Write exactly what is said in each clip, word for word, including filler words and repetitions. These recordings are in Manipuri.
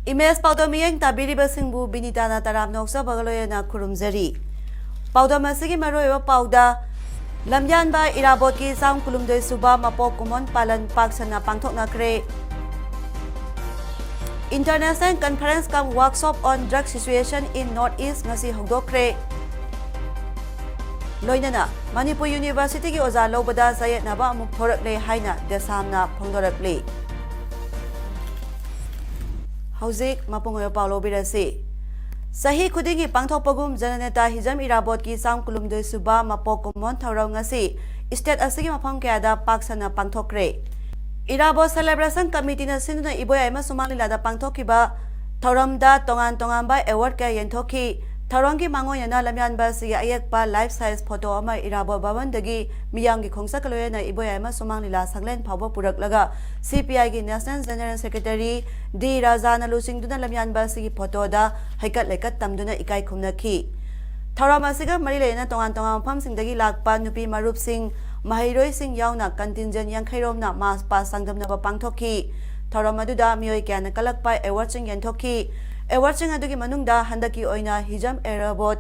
ꯏꯃꯦꯖ ꯄꯥꯎꯗꯝ ꯃꯤꯠꯌꯦꯡ ꯇꯥꯕꯤꯔꯤꯕꯁꯤꯡꯕꯨ ꯕꯤꯅꯤꯇꯥꯅ ꯇꯔꯥꯝꯅ ꯑꯣꯛꯆꯕꯒ ꯂꯣꯏꯅꯅ ꯈꯨꯔꯨꯝꯖꯔꯤ꯫ ꯄꯥꯎꯗꯝ ꯑꯁꯤꯒꯤ ꯃꯔꯨꯑꯣꯏꯕ ꯄꯥꯎꯗ, ꯂꯝꯌꯥꯟꯕ ꯏꯔꯥꯕꯣꯠꯀꯤ ꯆꯥꯝ ꯀꯨꯟꯍꯨꯝꯗꯣꯏ ꯁꯨꯕ ꯃꯄꯣꯛ ꯀꯨꯝꯑꯣꯟ ꯄꯥꯂꯟ ꯄꯥꯛ ꯁꯟꯅ ꯄꯥꯡꯊꯣꯛꯅꯈ꯭ꯔꯦ꯫ International Conference cum Workshop on Drug Situation in North East ꯉꯁꯤ ꯍꯧꯗꯣꯛꯈ꯭ꯔꯦ꯫ ꯂꯣꯏꯅꯅ ꯃꯅꯤꯄꯨꯔ ꯌꯨꯅꯤꯚꯔꯁꯤꯇꯤꯒꯤ ꯑꯣꯖꯥ ꯂꯧꯕꯗ ꯆꯌꯦꯠꯅꯕ ꯑꯃꯨꯛ ꯊꯣꯔꯛꯂꯦ ꯍꯥꯏꯅ ꯗꯦꯁꯥꯝꯅ ꯐꯣꯡꯗꯣꯔꯛꯂꯤ꯫ ꯍꯧꯖꯤꯛ ꯃꯄꯨꯡ ꯑꯣꯏꯕ ꯄꯥꯎ ꯂꯧꯕꯤꯔꯁꯤ꯫ ꯆꯍꯤ ꯈꯨꯗꯤꯡꯒꯤ ꯄꯥꯡꯊꯣꯛꯄꯒꯨꯝ ꯖꯅꯅꯦꯇꯥ ꯍꯤꯖꯝ ꯏꯔꯥꯕꯣꯠꯀꯤ ꯆꯥꯝ ꯀꯨꯟꯍꯨꯝꯗꯣꯏ ꯁꯨꯕ ꯃꯄꯣꯛ ꯀꯨꯝꯑꯣꯟ ꯊꯧꯔꯝ ꯉꯁꯤ ꯁ꯭ꯇꯦꯠ ꯑꯁꯤꯒꯤ ꯃꯐꯝ ꯀꯌꯥꯗ ꯄꯥꯛ ꯁꯟꯅ ꯄꯥꯡꯊꯣꯛꯈ꯭ꯔꯦ꯫ ꯏꯔꯥꯕꯣꯠ ꯁꯦꯂꯦꯕ꯭ꯔꯦꯁꯟ ꯀꯃꯤꯇꯤꯅ ꯁꯤꯟꯗꯨꯅ ꯏꯕꯣꯌꯥꯏꯃ ꯁꯨꯃꯥꯡ ꯂꯤꯂꯥꯗ ꯄꯥꯡꯊꯣꯛꯈꯤꯕ ꯊꯧꯔꯝꯗ ꯇꯣꯉꯥꯟ ꯇꯣꯉꯥꯟꯕ ꯑꯦꯋꯥꯔꯗ ꯀꯌꯥ ꯌꯦꯟꯊꯣꯛꯈꯤ꯫ ꯊꯧꯔꯝꯒꯤ ꯃꯥꯡꯑꯣꯏꯅꯅ ꯂꯝꯌꯥꯟꯕ ꯑꯁꯤꯒꯤ ꯑꯌꯦꯛꯄ ꯂꯥꯏꯐ ꯁꯥꯏꯖ ꯐꯣꯇꯣ ꯑꯃ ꯏꯔꯥꯕꯣꯠ ꯚꯕꯟꯗꯒꯤ ꯃꯤꯌꯥꯝꯒꯤ ꯈꯣꯡꯆꯠꯀ ꯂꯣꯏꯅꯅ ꯏꯕꯣꯌꯥꯏꯃ ꯁꯨꯃꯥꯡ ꯂꯤꯂꯥ ꯁꯪꯂꯦꯟ ꯐꯥꯎꯕ ꯄꯨꯔꯛꯂꯒ ꯁꯤ ꯄꯤ ꯑꯥꯏꯒꯤ ꯅꯦꯁꯅꯦꯜ ꯖꯦꯅꯔꯦꯜ ꯁꯦꯀ꯭ꯔꯦꯇꯔꯤ ꯗꯤ ꯔꯥꯖꯥꯅ ꯂꯨꯆꯤꯡꯗꯨꯅ ꯂꯝꯌꯥꯟꯕ ꯑꯁꯤꯒꯤ ꯐꯣꯇꯣꯗ ꯍꯩꯀꯠ ꯂꯩꯀꯠ ꯇꯝꯗꯨꯅ ꯏꯀꯥꯏ ꯈꯨꯝꯅꯈꯤ꯫ ꯊꯧꯔꯝ ꯑꯁꯤꯒ ꯃꯔꯤ ꯂꯩꯅꯅ ꯇꯣꯉꯥꯟ ꯇꯣꯉꯥꯟꯕ ꯃꯐꯝꯁꯤꯡꯗꯒꯤ ꯂꯥꯛꯄ ꯅꯨꯄꯤ ꯃꯔꯨꯞꯁꯤꯡ, ꯃꯍꯩꯔꯣꯏꯁꯤꯡ ꯌꯥꯎꯅ ꯀꯟꯇꯤꯟꯖꯦꯟ ꯌꯥꯡꯈꯩꯔꯣꯝꯅ ꯃꯥꯔꯆ ꯄꯥꯁ ꯆꯥꯡꯗꯝꯅꯕ ꯄꯥꯡꯊꯣꯛꯈꯤ꯫ ꯊꯧꯔꯝ ꯑꯗꯨꯗ ꯃꯤꯑꯣꯏ ꯀꯌꯥꯅ ꯀꯜꯂꯛꯄ ꯑꯦꯋꯥꯔꯗꯁꯤꯡ ꯌꯦꯟꯊꯣꯛꯈꯤ꯫ ꯑꯦꯋꯥꯔꯗꯁꯤꯡ ꯑꯗꯨꯒꯤ ꯃꯅꯨꯡꯗ ꯍꯟꯗꯛꯀꯤ ꯑꯣꯏꯅ ꯍꯤꯖꯝ ꯏꯔꯥꯕꯣꯠ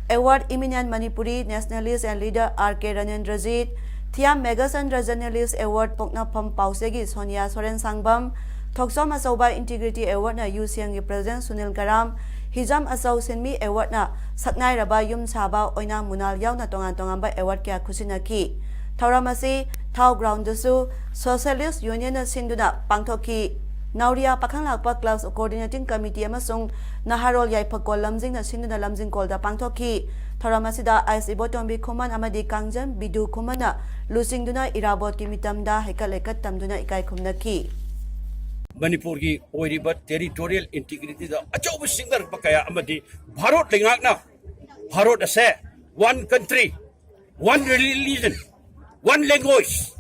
ꯑꯦꯋꯥꯔꯗ, Eminent Manipuri Nationalist and Leader R K Ranendrajit, Thiyam Meghachandra journalist ꯑꯦꯋꯥꯔꯗ, ꯄꯣꯛꯅꯐꯝ ꯄꯥꯎꯆꯦꯒꯤ ꯁꯣꯅꯤꯌꯥ ꯁꯣꯔꯦꯟ ꯁꯥꯡꯕꯝ, ꯊꯣꯛꯆꯣꯝ ꯑꯆꯧꯕ ꯏꯟꯇꯤꯒ꯭ꯔꯤꯇꯤ ꯑꯦꯋꯥꯔꯗꯅ ꯌꯨ ꯁꯤ ꯑꯦꯝꯒꯤ ꯄ꯭ꯔꯦꯁꯤꯗꯦꯟꯠ ꯁꯨꯅꯤꯜ ꯀꯔꯥꯝ, ꯍꯤꯖꯝ ꯑꯆꯧ ꯁꯤꯟꯃꯤ ꯑꯦꯋꯥꯔꯗꯅ ꯁꯛꯅꯥꯏꯔꯕ ꯌꯨꯝ ꯁꯥꯕ ꯑꯣꯏꯅꯥꯝ ꯃꯨꯅꯥꯜ ꯌꯥꯎꯅ ꯇꯣꯉꯥꯟ ꯇꯣꯉꯥꯟꯕ ꯑꯦꯋꯥꯔꯗ ꯀꯌꯥ ꯈꯨꯠꯁꯤꯟꯅꯈꯤ꯫ ꯊꯧꯔꯝ ꯑꯁꯤ ꯊꯥꯎ ꯒ꯭ꯔꯥꯎꯟꯗꯁꯨ ꯁꯣꯁꯤꯌꯦꯂꯤꯁ ꯌꯨꯅꯤꯌꯟꯅ ꯁꯤꯟꯗꯨꯅ ꯄꯥꯡꯊꯣꯛꯈꯤ꯫ ꯅꯥꯎꯔꯤꯌꯥ ꯄꯥꯈꯪ ꯂꯥꯛꯄ ꯀ꯭ꯂꯕ ꯀꯣꯑꯣꯔꯗꯤꯅꯦꯇꯤꯡ ꯀꯃꯤꯇꯤ ꯑꯃꯁꯨꯡ ꯅꯍꯥꯔꯣꯜ ꯌꯥꯏꯐꯀꯣꯜ ꯂꯝꯖꯤꯡꯅ ꯁꯤꯟꯗꯨꯅ ꯂꯝꯖꯤꯡꯀꯣꯜꯗ ꯄꯥꯡꯊꯣꯛꯈꯤ꯫ ꯊꯧꯔꯝ ꯑꯁꯤꯗ ꯑꯥꯏꯁ ꯏꯕꯣꯇꯣꯝꯕꯤ ꯈꯨꯃꯟ ꯑꯃꯗꯤ ꯀꯥꯡꯖꯝ ꯕꯤꯗꯨ ꯈꯨꯃꯟꯅ ꯂꯨꯆꯤꯡꯗꯨꯅ ꯏꯔꯥꯕꯣꯠꯀꯤ ꯃꯤꯇꯝꯗ ꯍꯩꯀꯠ ꯂꯩꯀꯠ ꯇꯝꯗꯨꯅ ꯏꯀꯥꯏ ꯈꯨꯝꯅꯈꯤ꯫ ꯃꯅꯤꯄꯨꯔꯒꯤ ꯑꯣꯏꯔꯤꯕ ꯇꯦꯔꯤꯇꯣꯔꯤꯌꯦꯜ ꯏꯟꯇꯤꯒ꯭ꯔꯤꯇꯤꯗ ꯑꯆꯧꯕ ꯁꯤꯡꯅꯔꯛꯄ ꯀꯌꯥ ꯑꯃꯗꯤ ꯚꯥꯔꯠ ꯂꯩꯉꯥꯛꯅ ꯚꯥꯔꯠ ꯑꯁꯦ one country, one religion, one language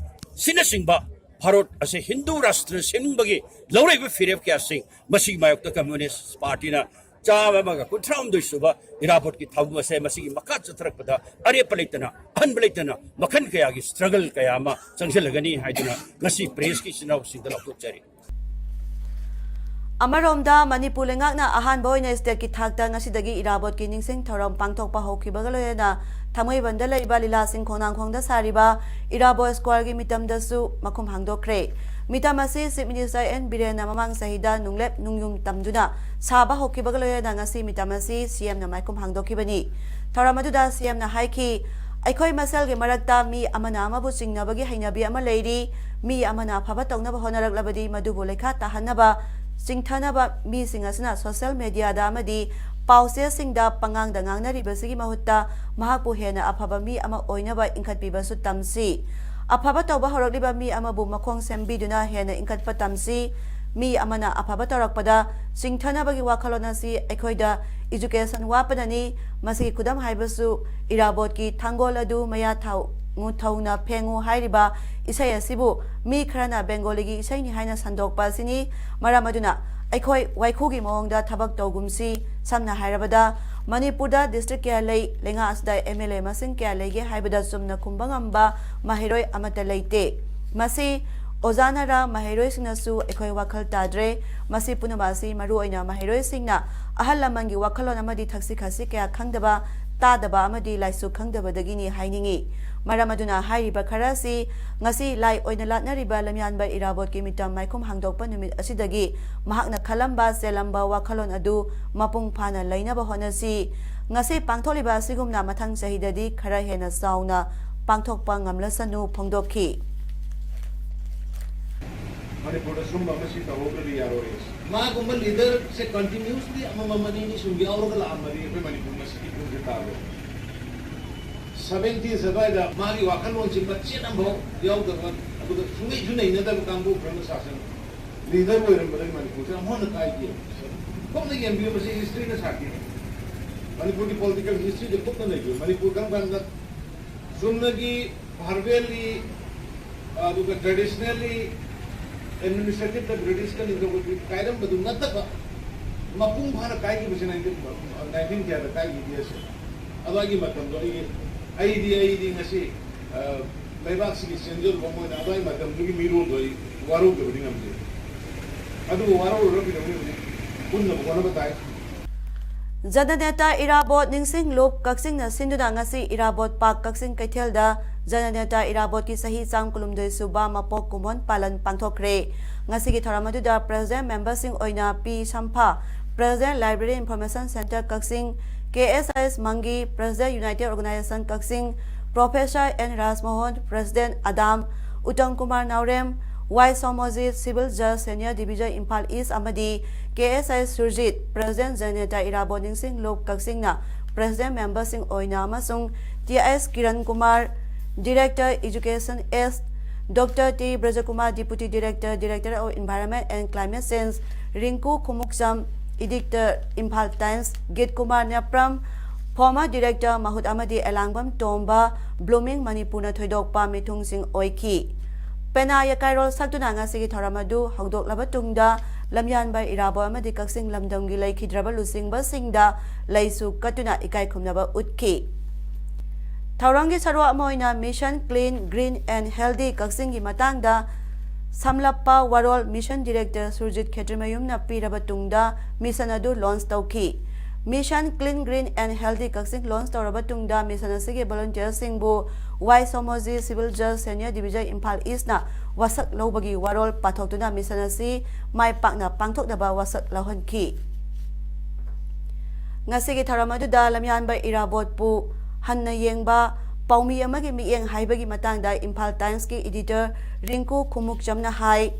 ꯁꯤꯅꯆꯤꯡꯕ ꯚꯥꯔꯠ ꯑꯁꯦ ꯍꯤꯟꯗꯨ ꯔꯥꯁꯇ꯭ꯔ ꯁꯦꯝꯅꯤꯡꯕꯒꯤ ꯂꯧꯔꯛꯏꯕ ꯐꯤꯔꯦꯞ ꯀꯌꯥꯁꯤꯡ, ꯃꯁꯤꯒꯤ ꯃꯥꯌꯣꯛꯇ ꯀꯝꯌꯨꯅꯤꯁ ꯄꯥꯔꯇꯤꯅ ꯆꯥꯝꯃ ꯑꯃꯒ ꯀꯨꯟꯊ꯭ꯔꯥ ꯍꯨꯝꯗꯣꯏ ꯁꯨꯕ ꯏꯔꯥꯕꯣꯠꯀꯤ ꯊꯧꯔꯝ ꯑꯁꯦ ꯃꯁꯤꯒꯤ ꯃꯈꯥ ꯆꯠꯊꯔꯛꯄꯗ ꯑꯔꯦꯞꯄ ꯂꯩꯇꯅ, ꯑꯍꯟꯕ ꯂꯩꯇꯅ ꯃꯈꯜ ꯀꯌꯥꯒꯤ ꯁ꯭ꯇ꯭ꯔꯒꯜ ꯀꯌꯥ ꯑꯃ ꯆꯪꯁꯤꯜꯂꯒꯅꯤ ꯍꯥꯏꯗꯨꯅ ꯉꯁꯤ ꯄ꯭ꯔꯦꯁꯀꯤ ꯏꯆꯤꯟ ꯏꯅꯥꯎꯁꯤꯡꯗ ꯂꯥꯎꯊꯣꯛꯆꯔꯤ꯫ ꯑꯃꯔꯣꯝꯗ, ꯃꯅꯤꯄꯨꯔ ꯂꯩꯉꯥꯛꯅ ꯑꯍꯥꯟꯕ ꯑꯣꯏꯅ ꯁ꯭ꯇꯦꯠꯀꯤ ꯊꯥꯛꯇ ꯉꯁꯤꯗꯒꯤ ꯏꯔꯥꯕꯣꯠꯀꯤ ꯅꯤꯡꯁꯤꯡ ꯊꯧꯔꯝ ꯄꯥꯡꯊꯣꯛꯄ ꯍꯧꯈꯤꯕꯒ ꯂꯣꯏꯅꯅ ꯊꯥꯡꯃꯩꯕꯟꯗ ꯂꯩꯕ ꯂꯤꯂꯥꯁꯤꯡ ꯈꯣꯡꯅꯥꯡꯈꯣꯡꯗ ꯁꯥꯔꯤꯕ ꯏꯔꯥꯕꯣꯠ ꯁ꯭ꯀ꯭ꯋꯥꯔꯒꯤ ꯃꯤꯇꯝꯗꯁꯨ ꯃꯈꯨꯝ ꯍꯥꯡꯗꯣꯛꯈ꯭ꯔꯦ꯫ ꯃꯤꯇꯝ ꯑꯁꯤ ꯆꯤꯐ ꯃꯤꯅꯤꯁꯇꯔ ꯑꯦꯟ ꯕꯤꯔꯦꯟꯅ ꯃꯃꯥꯡ ꯆꯍꯤꯗ ꯅꯨꯡꯂꯦꯞ ꯅꯨꯡꯌꯨꯝ ꯇꯝꯗꯨꯅ ꯁꯥꯕ ꯍꯧꯈꯤꯕꯒ ꯂꯣꯏꯅꯅ ꯉꯁꯤ ꯃꯤꯇꯝ ꯑꯁꯤ ꯁꯤꯑꯦꯝꯅ ꯃꯥꯏꯈꯨꯝ ꯍꯥꯡꯗꯣꯛꯈꯤꯕꯅꯤ꯫ ꯊꯧꯔꯝ ꯑꯗꯨꯗ ꯁꯤꯑꯦꯝꯅ ꯍꯥꯏꯈꯤ, ꯑꯩꯈꯣꯏ ꯃꯁꯦꯜꯒꯤ ꯃꯔꯛꯇ ꯃꯤ ꯑꯃꯅ ꯑꯃꯕꯨ ꯆꯤꯡꯅꯕꯒꯤ ꯍꯩꯅꯕꯤ ꯑꯃ ꯂꯩꯔꯤ꯫ ꯃꯤ ꯑꯃꯅ ꯑꯐꯕ ꯇꯧꯅꯕ ꯍꯣꯠꯅꯔꯛꯂꯕꯗꯤ ꯃꯗꯨꯕꯨ ꯂꯩꯈꯥ ꯇꯥꯍꯟꯅꯕ, ꯆꯤꯡꯊꯅꯕ ꯃꯤꯁꯤꯡ ꯑꯁꯤꯅ ꯁꯣꯁꯤꯌꯦꯜ ꯃꯦꯗꯤꯌꯥꯗ ꯑꯃꯗꯤ ꯄꯥꯎꯆꯦꯁꯤꯡꯗ ꯄꯉꯥꯡꯗ ꯉꯥꯡꯅꯔꯤꯕꯁꯤꯒꯤ ꯃꯍꯨꯠꯇ ꯃꯍꯥꯛꯄꯨ ꯍꯦꯟꯅ ꯑꯐꯕ ꯃꯤ ꯑꯃ ꯑꯣꯏꯅꯕ ꯏꯟꯈꯠꯄꯤꯕꯁꯨ ꯇꯝꯁꯤ꯫ ꯑꯐꯕ ꯇꯧꯕ ꯍꯧꯔꯛꯂꯤꯕ ꯃꯤ ꯑꯃꯕꯨ ꯃꯈꯣꯡ ꯁꯦꯝꯕꯤꯗꯨꯅ ꯍꯦꯟꯅ ꯏꯟꯈꯠꯄ ꯇꯝꯁꯤ꯫ ꯃꯤ ꯑꯃꯅ ꯑꯐꯕ ꯇꯧꯔꯛꯄꯗ ꯆꯤꯡꯊꯅꯕꯒꯤ ꯋꯥꯈꯜꯂꯣꯟ ꯑꯁꯤ ꯑꯩꯈꯣꯏꯗ ꯏꯖꯨꯀꯦꯁꯟ ꯋꯥꯠꯄꯅꯅꯤ꯫ ꯃꯁꯤꯒꯤ ꯈꯨꯗꯝ ꯍꯥꯏꯕꯁꯨ ꯏꯔꯥꯕꯣꯠꯀꯤ ꯊꯥꯡꯒꯣꯜ ꯑꯗꯨ ꯃꯌꯥ ꯊꯥꯎ ꯉꯨ ꯊꯧꯅ ꯐꯦꯡꯉꯨ ꯍꯥꯏꯔꯤꯕ ꯏꯁꯩ ꯑꯁꯤꯕꯨ ꯃꯤ ꯈꯔꯅ ꯕꯦꯡꯒꯣꯂꯤꯒꯤ ꯏꯁꯩꯅꯤ ꯍꯥꯏꯅ ꯁꯟꯗꯣꯛꯄ ꯑꯁꯤꯅꯤ꯫ ꯃꯔꯝ ꯑꯗꯨꯅ ꯑꯩꯈꯣꯏ ꯋꯥꯏꯈꯨꯒꯤ ꯃꯑꯣꯡꯗ ꯊꯕꯛ ꯇꯧꯒꯨꯝꯁꯤ꯫ ꯁꯝꯅ ꯍꯥꯏꯔꯕꯗ, ꯃꯅꯤꯄꯨꯔꯗ ꯗꯤꯁꯇ꯭ꯔꯤꯛ ꯀꯌꯥ ꯂꯩ, ꯂꯩꯉꯥꯛ ꯑꯁꯤꯗ ꯑꯦꯝ ꯑꯦꯜ ꯑꯦ ꯃꯁꯤꯡ ꯀꯌꯥ ꯂꯩꯒꯦ ꯍꯥꯏꯕꯗ ꯆꯨꯝꯅ ꯈꯨꯝꯕ ꯉꯝꯕ ꯃꯍꯩꯔꯣꯏ ꯑꯃꯠꯇ ꯂꯩꯇꯦ꯫ ꯃꯁꯤ ꯑꯣꯖꯥꯅꯔ ꯃꯍꯩꯔꯣꯏꯁꯤꯡꯅꯁꯨ ꯑꯩꯈꯣꯏ ꯋꯥꯈꯜ ꯇꯥꯗ꯭ꯔꯦ꯫ ꯃꯁꯤ ꯄꯨꯝꯅꯃꯛ ꯑꯁꯤ ꯃꯔꯨꯑꯣꯏꯅ ꯃꯍꯩꯔꯣꯏꯁꯤꯡꯅ ꯑꯍꯜ ꯂꯃꯟꯒꯤ ꯋꯥꯈꯜꯂꯣꯟ ꯑꯃꯗꯤ ꯊꯛꯁꯤ ꯈꯥꯁꯤ ꯀꯌꯥ ꯈꯪꯗꯕ, ꯇꯥꯗꯕ ꯑꯃꯗꯤ ꯂꯥꯏꯁꯨ ꯈꯪꯗꯕꯗꯒꯤꯅꯤ ꯍꯥꯏꯅꯤꯡꯏ꯫ ꯃꯔꯝ ꯑꯗꯨꯅ ꯍꯥꯏꯔꯤꯕ ꯈꯔ ꯑꯁꯤ ꯉꯁꯤ ꯂꯥꯏ ꯑꯣꯏꯅ ꯂꯥꯠꯅꯔꯤꯕ ꯂꯝꯌꯥꯟꯕ ꯏꯔꯥꯕꯣꯠꯀꯤ ꯃꯤꯇꯝ ꯃꯥꯏꯈꯨꯝ ꯍꯥꯡꯗꯣꯛꯄ ꯅꯨꯃꯤꯠ ꯑꯁꯤꯗꯒꯤ ꯃꯍꯥꯛꯅ ꯈꯜꯂꯝꯕ, ꯆꯦꯜꯂꯝꯕ ꯋꯥꯈꯜꯂꯣꯟ ꯑꯗꯨ ꯃꯄꯨꯡ ꯐꯥꯅ ꯂꯩꯅꯕ ꯍꯣꯠꯅꯁꯤ꯫ ꯉꯁꯤ ꯄꯥꯡꯊꯣꯛꯂꯤꯕ ꯑꯁꯤꯒꯨꯝꯅ ꯃꯊꯪ ꯆꯍꯤꯗꯗꯤ ꯈꯔ ꯍꯦꯟꯅ ꯆꯥꯎꯅ ꯄꯥꯡꯊꯣꯛꯄ ꯉꯝꯂꯁꯅꯨ ꯐꯣꯡꯗꯣꯛꯈꯤ꯫ ꯃꯅꯤꯄꯨꯔꯗ ꯁꯨꯝꯕ ꯑꯃ ꯁꯤ ꯇꯧꯍꯧꯗ꯭ꯔꯗꯤ ꯌꯥꯔꯣꯏ꯫ ꯃꯥꯒꯨꯝꯕ ꯂꯤꯗꯔꯁꯦ ꯀꯟꯇꯤꯅ꯭ꯌꯨꯁꯂꯤ ꯑꯃꯃꯝ ꯑꯅꯤ ꯑꯅꯤ ꯁꯨꯝ ꯌꯥꯎꯔꯒ ꯂꯥꯛꯑꯝꯃꯗꯤ ꯑꯩꯈꯣꯏ ꯃꯅꯤꯄꯨꯔ ꯉꯁꯤꯒꯤ ꯐꯤꯕꯝꯁꯦ ꯇꯥꯔꯣꯏ꯫ ꯁꯚꯦꯟꯇꯤꯁ ꯑꯗꯨꯋꯥꯏꯗ ꯃꯥꯒꯤ ꯋꯥꯈꯜꯂꯣꯟꯁꯤ ꯃꯆꯦꯠ ꯑꯃꯐꯥꯎ ꯌꯥꯎꯗꯕ, ꯑꯗꯨꯒ ꯁꯨꯡꯂꯩꯁꯨ ꯅꯩꯅꯗꯕ ꯀꯥꯡꯕꯨ ꯈꯔꯅ ꯁꯥꯁꯟ ꯂꯤꯗꯔ ꯑꯣꯏꯔꯝꯕꯗꯒꯤ ꯃꯅꯤꯄꯨꯔꯁꯦ ꯑꯃꯨꯛ ꯍꯟꯅ ꯀꯥꯏꯗꯦ꯫ ꯀꯨꯞꯅ ꯌꯦꯡꯕꯤꯌꯨ, ꯃꯁꯤ ꯍꯤꯁꯇ꯭ꯔꯤꯅ ꯁꯥꯈꯤ꯫ ꯃꯅꯤꯄꯨꯔꯒꯤ ꯄꯣꯂꯤꯇꯤꯀꯦꯜ ꯍꯤꯁꯇ꯭ꯔꯤꯗ ꯀꯨꯞꯅ ꯂꯩꯕꯤꯌꯨ꯫ ꯃꯅꯤꯄꯨꯔ ꯀꯔꯝ ꯀꯥꯟꯗ ꯆꯨꯝꯅꯒꯤ ꯐꯥꯔꯃꯦꯜꯂꯤ, ꯑꯗꯨꯒ ꯇ꯭ꯔꯦꯗꯤꯁꯅꯦꯜꯂꯤ ꯑꯦꯗꯃꯤꯅꯤꯁꯇ꯭ꯔꯦꯇꯤꯞꯇ ꯕ꯭ꯔꯤꯇꯤꯁꯀ ꯅꯤꯡꯊꯧꯒ ꯀꯥꯏꯔꯝꯕꯗꯨ ꯅꯠꯇꯕ ꯃꯄꯨꯡ ꯐꯥꯅ ꯀꯥꯏꯈꯤꯕꯁꯤ ꯅꯥꯏꯟꯇꯤꯟ, ꯅꯥꯏꯟꯇꯤꯟ ꯀꯌꯥꯗ ꯀꯥꯏꯈꯤꯒꯦ ꯑꯁꯦ? ꯑꯗꯨꯋꯥꯏꯒꯤ ꯃꯇꯝꯗꯣ ꯑꯩꯒꯤ, ꯑꯩꯗꯤ, ꯑꯩꯗꯤ ꯉꯁꯤ, ꯑ, ꯂꯩꯕꯥꯛꯁꯤꯒꯤ ꯆꯦꯟꯖꯔꯨꯕ ꯑꯃ ꯑꯣꯏꯅ ꯑꯗꯨꯋꯥꯏ ꯃꯇꯝꯗꯨꯒꯤ ꯃꯤꯔꯣꯜꯗꯣ ꯑꯩ ꯋꯥꯔꯧꯗꯕꯗꯤ ꯉꯝꯗꯦ꯫ ꯑꯗꯨꯕꯨ ꯋꯥꯔꯧꯔꯒ ꯀꯩꯗꯧꯅꯤ? ꯍꯧꯖꯤꯛ ꯄꯨꯟꯅꯕ ꯍꯣꯠꯅꯕ ꯇꯥꯏ꯫ ꯖꯅꯅꯦꯇꯥ ꯏꯔꯥꯕꯣꯠ ꯅꯤꯡꯁꯤꯡ ꯂꯨꯞ ꯀꯛꯆꯤꯡꯅ ꯁꯤꯟꯗꯨꯅ ꯉꯁꯤ ꯏꯔꯥꯕꯣꯠ ꯄꯥꯛ ꯀꯛꯆꯤꯡ ꯀꯩꯊꯦꯜꯗ ꯖꯅꯅꯦꯇꯥ ꯏꯔꯥꯕꯣꯠꯀꯤ ꯆꯍꯤ ꯆꯥꯝ ꯀꯨꯟꯍꯨꯝꯗꯣꯏ ꯁꯨꯕ ꯃꯄꯣꯛ ꯀꯨꯝꯑꯣꯟ ꯄꯥꯂꯟ ꯄꯥꯡꯊꯣꯛꯈ꯭ꯔꯦ꯫ ꯉꯁꯤꯒꯤ ꯊꯧꯔꯝ ꯑꯗꯨꯗ ꯄ꯭ꯔꯦꯁꯤꯗꯦꯟꯠ ꯃꯦꯝꯕꯔꯁꯤꯡ ꯑꯣꯏꯅ P Sompha, president library information center Kakching, K S I S ꯃꯪꯒꯤ, president united organization Kakching, professor N Rajmohan, president ꯑꯗꯥꯝ, ꯎꯇꯝ ꯀꯨꯃꯥꯔ ꯅꯥꯎꯔꯦꯝ, ꯋꯥꯏ ꯁꯣꯃꯣꯖꯤꯠ, ꯁꯤꯚꯤꯜ ꯖꯖ ꯁꯦꯅꯤꯌꯔ ꯗꯤꯕꯤꯖꯟ ꯏꯝꯐꯥꯜ ꯏꯁ ꯑꯃꯗꯤ ꯀꯦ ꯑꯦꯁ ꯑꯥꯏ ꯁꯨꯔꯖꯤꯠ, ꯄ꯭ꯔꯦꯁꯤꯗꯦꯟꯠ ꯖꯅꯅꯦꯇꯥ ꯏꯔꯥꯕꯣꯠ ꯅꯤꯡꯁꯤꯡ ꯂꯨꯞ ꯀꯛꯆꯤꯡꯅ ꯄ꯭ꯔꯦꯁꯤꯗꯦꯟꯠ ꯃꯦꯝꯕꯔꯁꯤꯡ ꯑꯣꯏꯅ ꯑꯃꯁꯨꯡ T S Kiran Kumar, director education S, doctor T Brajakumar, deputy director, director of environment and climate change, Rinku Khumukcham, editor, Imphal Times, Geet Kumar Nepram, former director Mahut ꯑꯃꯗꯤ ꯑꯦꯂꯥꯡꯕꯝ ꯇꯣꯝꯕ, ꯕ꯭ꯂꯨꯃꯤꯡ ꯃꯅꯤꯄꯨꯔꯅ ꯊꯣꯏꯗꯣꯛꯄ ꯃꯤꯊꯨꯡꯁꯤꯡ ꯑꯣꯏꯈꯤ꯫ ꯄꯦꯅꯥ ꯌꯥꯀꯥꯏꯔꯣꯜ ꯁꯛꯇꯨꯅ ꯉꯁꯤꯒꯤ ꯊꯧꯔꯝ ꯑꯗꯨ ꯍꯧꯗꯣꯛꯂꯕ ꯇꯨꯡꯗ, ꯂꯝꯌꯥꯟꯕ ꯏꯔꯥꯕꯣꯠ ꯑꯃꯗꯤ ꯀꯛꯆꯤꯡ ꯂꯝꯗꯝꯒꯤ ꯂꯩꯈꯤꯗ꯭ꯔꯕ ꯂꯨꯆꯤꯡꯕꯁꯤꯡꯗ ꯂꯩꯁꯨ ꯀꯠꯇꯨꯅ ꯏꯀꯥꯏ ꯈꯨꯝꯅꯕ ꯎꯠꯈꯤ꯫ ꯊꯧꯔꯝꯒꯤ ꯁꯔꯨꯛ ꯑꯃ ꯑꯣꯏꯅ Mission Clean, Green and Healthy ꯀꯛꯆꯤꯡꯒꯤ ꯃꯇꯥꯡꯗ ꯁꯝꯂꯞꯄ ꯋꯥꯔꯣꯜ ꯃꯤꯁꯟ ꯗꯤꯔꯦꯛꯇꯔ ꯁꯨꯔꯖꯤꯠ ꯈꯦꯇ꯭ꯔꯤꯃꯌꯨꯝꯅ ꯄꯤꯔꯕ ꯇꯨꯡꯗ ꯃꯤꯁꯟ ꯑꯗꯨ ꯂꯣꯟꯆ ꯇꯧꯈꯤ꯫ Mission Clean, Green and Healthy Kakching launch ꯇꯧꯔꯕ ꯇꯨꯡꯗ ꯃꯤꯁꯟ ꯑꯁꯤꯒꯤ ꯚꯣꯂꯨꯟꯇꯤꯌꯔꯁꯤꯡꯕꯨ ꯋꯥꯏ ꯁꯣꯃꯣꯖꯤ, ꯁꯤꯚꯤꯜ ꯖꯖ ꯁꯦꯅꯤꯌꯔ ꯗꯤꯕꯤꯖꯟ ꯏꯝꯐꯥꯜ ꯏꯁꯅ ꯋꯥꯁꯛ ꯂꯧꯕꯒꯤ ꯋꯥꯔꯣꯜ ꯄꯥꯊꯣꯛꯇꯨꯅ ꯃꯤꯁꯟ ꯑꯁꯤ ꯃꯥꯏ ꯄꯥꯛꯅ ꯄꯥꯡꯊꯣꯛꯅꯕ ꯋꯥꯁꯛ ꯂꯧꯍꯟꯈꯤ꯫ ꯉꯁꯤꯒꯤ ꯊꯧꯔꯝ ꯑꯗꯨꯗ ꯂꯝꯌꯥꯟꯕ ꯏꯔꯥꯕꯣꯠꯄꯨ ꯍꯟꯅ ꯌꯦꯡꯕ ꯄꯥꯎꯃꯤ ꯑꯃꯒꯤ ꯃꯤꯠꯌꯦꯡ ꯍꯥꯏꯕꯒꯤ ꯃꯇꯥꯡꯗ ꯏꯝꯐꯥꯜ ꯇꯥꯏꯝꯁꯀꯤ ꯏꯗꯤꯇꯔ ꯔꯤꯡꯀꯨ ꯈꯨꯃꯨꯛꯆꯝꯅ ꯍꯥꯏ,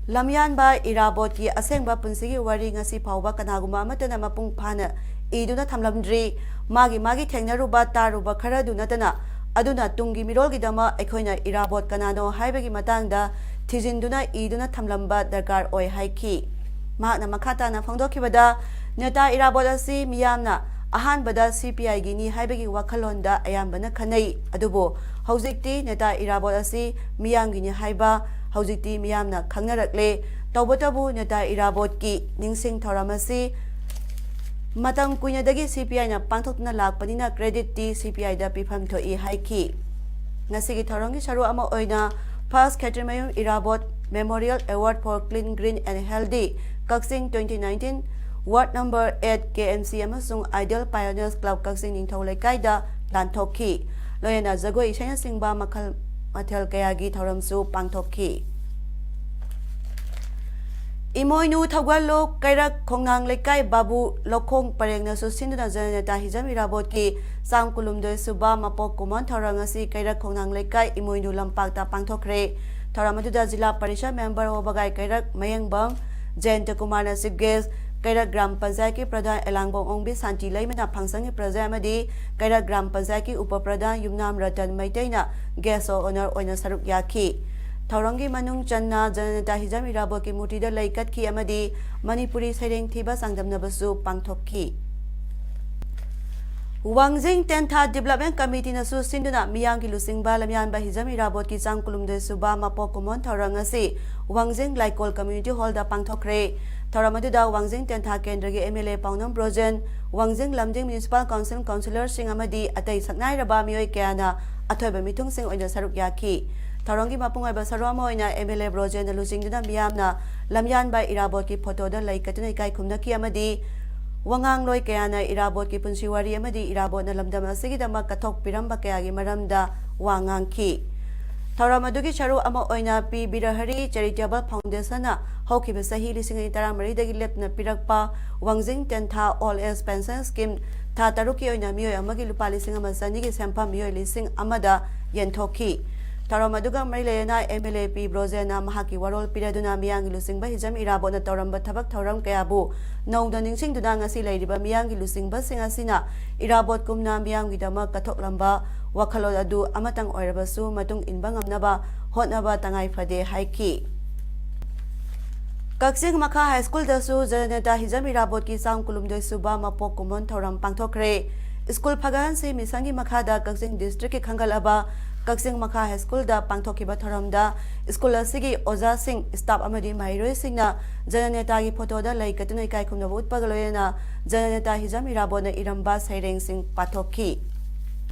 ꯂꯝꯌꯥꯟꯕ ꯏꯔꯥꯕꯣꯠꯀꯤ ꯑꯁꯦꯡꯕ ꯄꯨꯟꯁꯤꯒꯤ ꯋꯥꯔꯤ ꯉꯁꯤ ꯐꯥꯎꯕ ꯀꯅꯥꯒꯨꯝꯕ ꯑꯃꯠꯇꯅ ꯃꯄꯨꯡ ꯐꯥꯅ ꯏꯗꯨꯅ ꯊꯝꯂꯝꯗ꯭ꯔꯤ꯫ ꯃꯥꯒꯤ ꯃꯥꯒꯤ ꯊꯦꯡꯅꯔꯨꯕ ꯇꯥꯔꯨꯕ ꯈꯔꯗꯨ ꯅꯠꯇꯅ, ꯑꯗꯨꯅ ꯇꯨꯡꯒꯤ ꯃꯤꯔꯣꯜꯒꯤꯗꯃꯛ ꯑꯩꯈꯣꯏꯅ ꯏꯔꯥꯕꯣꯠ ꯀꯅꯥꯅꯣ ꯍꯥꯏꯕꯒꯤ ꯃꯇꯥꯡꯗ ꯊꯤꯖꯤꯟꯗꯨꯅ ꯏꯗꯨꯅ ꯊꯝꯂꯝꯕ ꯗꯔꯀꯥꯔ ꯑꯣꯏ ꯍꯥꯏꯈꯤ꯫ ꯃꯍꯥꯛꯅ ꯃꯈꯥ ꯇꯥꯅ ꯐꯣꯡꯗꯣꯛꯈꯤꯕꯗ, ꯅꯦꯇꯥ ꯏꯔꯥꯕꯣꯠ ꯑꯁꯤ ꯃꯤꯌꯥꯝꯅ ꯑꯍꯥꯟꯕꯗ ꯁꯤ ꯄꯤ ꯑꯥꯏꯒꯤꯅꯤ ꯍꯥꯏꯕꯒꯤ ꯋꯥꯈꯜꯂꯣꯟꯗ ꯑꯌꯥꯝꯕꯅ ꯈꯟꯅꯩ꯫ ꯑꯗꯨꯕꯨ ꯍꯧꯖꯤꯛꯇꯤ ꯅꯦꯇꯥ ꯏꯔꯥꯕꯣꯠ ꯑꯁꯤ ꯃꯤꯌꯥꯝꯒꯤꯅꯤ ꯍꯥꯏꯕ ꯍꯧꯖꯤꯛꯇꯤ ꯃꯤꯌꯥꯝꯅ ꯈꯪꯅꯔꯛꯂꯦ꯫ ꯇꯧꯕꯇꯕꯨ ꯅꯦꯇꯥ ꯏꯔꯥꯕꯣꯠꯀꯤ ꯅꯤꯡꯁꯤꯡ ꯊꯧꯔꯝ ꯑꯁꯤ ꯃꯇꯝ ꯀꯨꯏꯅꯗꯒꯤ ꯁꯤ ꯄꯤ ꯑꯥꯏꯅ ꯄꯥꯡꯊꯣꯛꯇꯨꯅ ꯂꯥꯛꯄꯅꯤꯅ creditꯇꯤ ꯁꯤ ꯄꯤ ꯑꯥꯏꯗ ꯄꯤꯐꯝ ꯊꯣꯛꯏ ꯍꯥꯏꯈꯤ꯫ ꯉꯁꯤꯒꯤ ꯊꯧꯔꯝꯒꯤ ꯁꯔꯨꯛ ꯑꯃ ꯑꯣꯏꯅ First Khetrimayum Irabot Memorial Award for Clean, Green and Healthy Kakching twenty nineteen, Ward number eight K M C ꯑꯃꯁꯨꯡ Ideal Pioneers Club ꯀꯛꯆꯤꯡ ꯅꯤꯡꯊꯧ ꯂꯩꯀꯥꯏꯗ ꯂꯥꯟꯊꯣꯛꯈꯤ꯫ ꯂꯣꯏꯅꯅ ꯖꯒꯣꯏ ꯏꯁꯩꯅꯆꯤꯡꯕ ꯃꯈꯜ ꯃꯊꯦꯜ ꯀꯌꯥꯒꯤ ꯊꯧꯔꯝꯁꯨ ꯄꯥꯡꯊꯣꯛꯈꯤ꯫ ꯏꯃꯣꯏꯅꯨ ꯊꯧꯒꯜꯂꯣꯛ ꯀꯩꯔꯛ ꯈꯣꯡꯅꯥꯡ ꯂꯩꯀꯥꯏ ꯕꯥꯕꯨ ꯂꯧꯈꯣꯡ ꯄꯔꯦꯡꯅꯁꯨ ꯁꯤꯟꯗꯨꯅ ꯖꯅꯅꯦꯇꯥ ꯍꯤꯖꯝ ꯏꯔꯥꯕꯣꯠꯀꯤ ꯆꯥꯝ ꯀꯨꯟꯍꯨꯝꯗꯣꯏ ꯁꯨꯕ ꯃꯄꯣꯛ ꯀꯨꯝꯑꯣꯟ ꯊꯧꯔꯝ ꯉꯁꯤ ꯀꯩꯔꯛ ꯈꯣꯡꯅꯥꯡ ꯂꯩꯀꯥꯏ ꯏꯃꯣꯏꯅꯨ ꯂꯝꯄꯥꯛꯇ ꯄꯥꯡꯊꯣꯛꯈ꯭ꯔꯦ꯫ ꯊꯧꯔꯝ ꯑꯗꯨꯗ ꯖꯤꯂꯥ ꯄꯔꯤꯁꯠ ꯃꯦꯝꯕꯔ ꯋꯥꯕꯒꯥꯏ ꯀꯩꯔꯛ ꯃꯌꯦꯡꯕꯝ ꯖꯌꯟꯇ ꯀꯨꯃꯥꯔꯅ chief guest, ꯀꯩꯔꯛ ꯒ꯭ꯔꯥꯝ ꯄꯟꯆꯥꯌꯠꯀꯤ ꯄ꯭ꯔꯙꯥꯟ ꯑꯦꯂꯥꯡꯕꯝ ꯑꯣꯡꯕꯤ ꯁꯥꯟꯇꯤ ꯂꯩꯃꯅ ꯐꯪꯁꯟꯒꯤ ꯄ꯭ꯔꯖꯥ ꯑꯃꯗꯤ ꯀꯩꯔꯛ ꯒ꯭ꯔꯥꯝ ꯄꯟꯆꯥꯌꯠꯀꯤ ꯎꯄ ꯄ꯭ꯔꯙꯥꯟ ꯌꯨꯝꯅꯥꯝ ꯔꯇꯟ ꯃꯩꯇꯩꯅ guest of honour ꯑꯣꯏꯅ ꯁꯔꯨꯛ ꯌꯥꯈꯤ꯫ ꯊꯧꯔꯝꯒꯤ ꯃꯅꯨꯡ ꯆꯟꯅ ꯖꯅꯅꯦꯇꯥ ꯍꯤꯖꯝ ꯏꯔꯥꯕꯣꯠꯀꯤ ꯃꯨꯔꯇꯤꯗ ꯂꯩ ꯀꯠꯈꯤ ꯑꯃꯗꯤ ꯃꯅꯤꯄꯨꯔꯤ ꯁꯩꯔꯦꯡ ꯊꯤꯕ ꯆꯥꯡꯗꯝꯅꯕꯁꯨ ꯄꯥꯡꯊꯣꯛꯈꯤ꯫ ꯋꯥꯡꯖꯤꯡ ꯇꯦꯟꯊꯥ Development Committeeꯅꯁꯨ ꯁꯤꯟꯗꯨꯅ ꯃꯤꯌꯥꯝꯒꯤ ꯂꯨꯆꯤꯡꯕ ꯂꯝꯌꯥꯟꯕ ꯍꯤꯖꯝ ꯏꯔꯥꯕꯣꯠꯀꯤ ꯆꯥꯝ ꯀꯨꯟꯍꯨꯝꯗꯣꯏ ꯁꯨꯕ ꯃꯄꯣꯛ ꯀꯨꯝꯑꯣꯟ ꯊꯧꯔꯝ ꯉꯁꯤ ꯋꯥꯡꯖꯤꯡ ꯂꯥꯏꯀꯣꯜ Community Hallꯗ ꯄꯥꯡꯊꯣꯛꯈ꯭ꯔꯦ꯫ ꯊꯧꯔꯝ ꯑꯗꯨꯗ ꯋꯥꯡꯖꯤꯡ ꯇꯦꯟꯊꯥ ꯀꯦꯟꯗ꯭ꯔꯒꯤ M L A ꯄꯥꯎꯅꯝ ꯕ꯭ꯔꯣꯖꯦꯟ, ꯋꯥꯡꯖꯤꯡ ꯂꯝꯖꯤꯡ Municipal Council Councillorꯁꯤꯡ ꯑꯃꯗꯤ ꯑꯇꯩ ꯁꯛꯅꯥꯏꯔꯕ ꯃꯤꯑꯣꯏ ꯀꯌꯥꯅ ꯑꯊꯣꯏꯕ ꯃꯤꯊꯨꯡꯁꯤꯡ ꯑꯣꯏꯅ ꯁꯔꯨꯛ ꯌꯥꯈꯤ꯫ ꯊꯧꯔꯝꯒꯤ ꯃꯄꯨꯡ ꯑꯣꯏꯕ ꯁꯔꯨꯛ ꯑꯃ ꯑꯣꯏꯅ M L A ꯕ꯭ꯔꯣꯖꯦꯟꯅ ꯂꯨꯆꯤꯡꯗꯨꯅ ꯃꯤꯌꯥꯝꯅ ꯂꯝꯌꯥꯟꯕ ꯏꯔꯥꯕꯣꯠꯀꯤ ꯐꯣꯇꯣꯗ ꯂꯩ ꯀꯠꯇꯨꯅ ꯏꯀꯥꯏ ꯈꯨꯝꯅꯈꯤ ꯑꯃꯗꯤ ꯋꯥꯉꯥꯡꯂꯣꯏ ꯀꯌꯥꯅ ꯏꯔꯥꯕꯣꯠꯀꯤ ꯄꯨꯟꯁꯤ ꯋꯥꯔꯤ ꯑꯃꯗꯤ ꯏꯔꯥꯕꯣꯠꯅ ꯂꯝꯗꯝ ꯑꯁꯤꯒꯤꯗꯃꯛ ꯀꯠꯊꯣꯛꯄꯤꯔꯝꯕ ꯀꯌꯥꯒꯤ ꯃꯔꯝꯗ ꯋꯥ ꯉꯥꯡꯈꯤ꯫ ꯊꯧꯔꯝ ꯑꯗꯨꯒꯤ ꯁꯔꯨꯛ ꯑꯃ ꯑꯣꯏꯅ ꯄꯤ ꯕꯤꯔꯍꯔꯤ Charitable Foundationꯅ ꯍꯧꯈꯤꯕ ꯆꯍꯤ ꯂꯤꯁꯤꯡ ꯑꯅꯤ ꯇꯔꯥꯃꯔꯤꯗꯒꯤ ꯂꯦꯞꯇꯅ ꯄꯤꯔꯛꯄ ꯋꯥꯡꯖꯤꯡ ꯇꯦꯟꯊꯥ Old Age Pension Scheme ꯊꯥ ꯇꯔꯨꯛꯀꯤ ꯑꯣꯏꯅ ꯃꯤꯑꯣꯏ ꯑꯃꯒꯤ ꯂꯨꯄꯥ ꯂꯤꯁꯤꯡ ꯑꯃ ꯆꯅꯤꯒꯤ ꯁꯦꯟꯐꯝ ꯃꯤꯑꯣꯏ ꯂꯤꯁꯤꯡ ꯑꯃꯗ ꯌꯦꯟꯊꯣꯛꯈꯤ꯫ ꯊꯧꯔꯝ ꯑꯗꯨꯒ ꯃꯔꯤ ꯂꯩꯅꯅ M L A ꯄꯤ ꯕ꯭ꯔꯣꯖꯦꯟꯅ ꯃꯍꯥꯛꯀꯤ ꯋꯥꯔꯣꯜ ꯄꯤꯔꯗꯨꯅ ꯃꯤꯌꯥꯝꯒꯤ ꯂꯨꯆꯤꯡꯕ ꯍꯤꯖꯝ ꯏꯔꯥꯕꯣꯠꯅ ꯇꯧꯔꯝꯕ ꯊꯕꯛ ꯊꯧꯔꯝ ꯀꯌꯥꯕꯨ ꯅꯧꯅ ꯅꯤꯡꯁꯤꯡꯗꯨꯅ ꯉꯁꯤ ꯂꯩꯔꯤꯕ ꯃꯤꯌꯥꯝꯒꯤ ꯂꯨꯆꯤꯡꯕꯁꯤꯡ ꯑꯁꯤꯅ ꯏꯔꯥꯕꯣꯠꯀꯨꯝꯅ ꯃꯤꯌꯥꯝꯒꯤꯗꯃꯛ ꯀꯠꯊꯣꯛꯂꯝꯕ ꯋꯥꯈꯜꯂꯣꯟ ꯑꯗꯨ ꯑꯃꯇꯪ ꯑꯣꯏꯔꯕꯁꯨ ꯃꯇꯨꯡ ꯏꯟꯕ ꯉꯝꯅꯕ ꯍꯣꯠꯅꯕ ꯇꯉꯥꯏ ꯐꯗꯦ ꯍꯥꯏꯈꯤ꯫ ꯀꯛꯆꯤꯡ ꯃꯈꯥ ꯍꯥꯏ ꯁ꯭ꯀꯨꯜꯗꯁꯨ ꯖꯅꯅꯦꯇꯥ ꯍꯤꯖꯝ ꯏꯔꯥꯕꯣꯠꯀꯤ ꯆꯥꯝ ꯀꯨꯟꯍꯨꯝꯗꯣꯏ ꯁꯨꯕ ꯃꯄꯣꯛ ꯀꯨꯝꯑꯣꯟ ꯊꯧꯔꯝ ꯄꯥꯡꯊꯣꯛꯈ꯭ꯔꯦ꯫ ꯁ꯭ꯀꯨꯜ ꯐꯒꯠꯍꯟꯁꯤ ꯃꯤꯁꯟꯒꯤ ꯃꯈꯥꯗ ꯀꯛꯆꯤꯡ ꯗꯤꯁꯇ꯭ꯔꯤꯛꯀꯤ ꯈꯟꯒꯠꯂꯕ ꯀꯛꯆꯤꯡ ꯃꯈꯥ ꯍꯥꯏ ꯁ꯭ꯀꯨꯜꯗ ꯄꯥꯡꯊꯣꯛꯈꯤꯕ ꯊꯧꯔꯝꯗ ꯁ꯭ꯀꯨꯜ ꯑꯁꯤꯒꯤ ꯑꯣꯖꯥꯁꯤꯡ, ꯁ꯭ꯇꯥꯐ ꯑꯃꯗꯤ ꯃꯍꯩꯔꯣꯏꯁꯤꯡꯅ ꯖꯅꯅꯦꯇꯥꯒꯤ ꯐꯣꯇꯣꯗ ꯂꯩ ꯀꯠꯇꯨꯅ ꯏꯀꯥꯏ ꯈꯨꯝꯅꯕ ꯎꯠꯄꯒ ꯂꯣꯏꯅꯅ ꯖꯅꯅꯦꯇꯥ ꯍꯤꯖꯝ ꯏꯔꯥꯕꯣꯠꯅ ꯏꯔꯝꯕ ꯁꯩꯔꯦꯡꯁꯤꯡ ꯄꯥꯊꯣꯛꯈꯤ꯫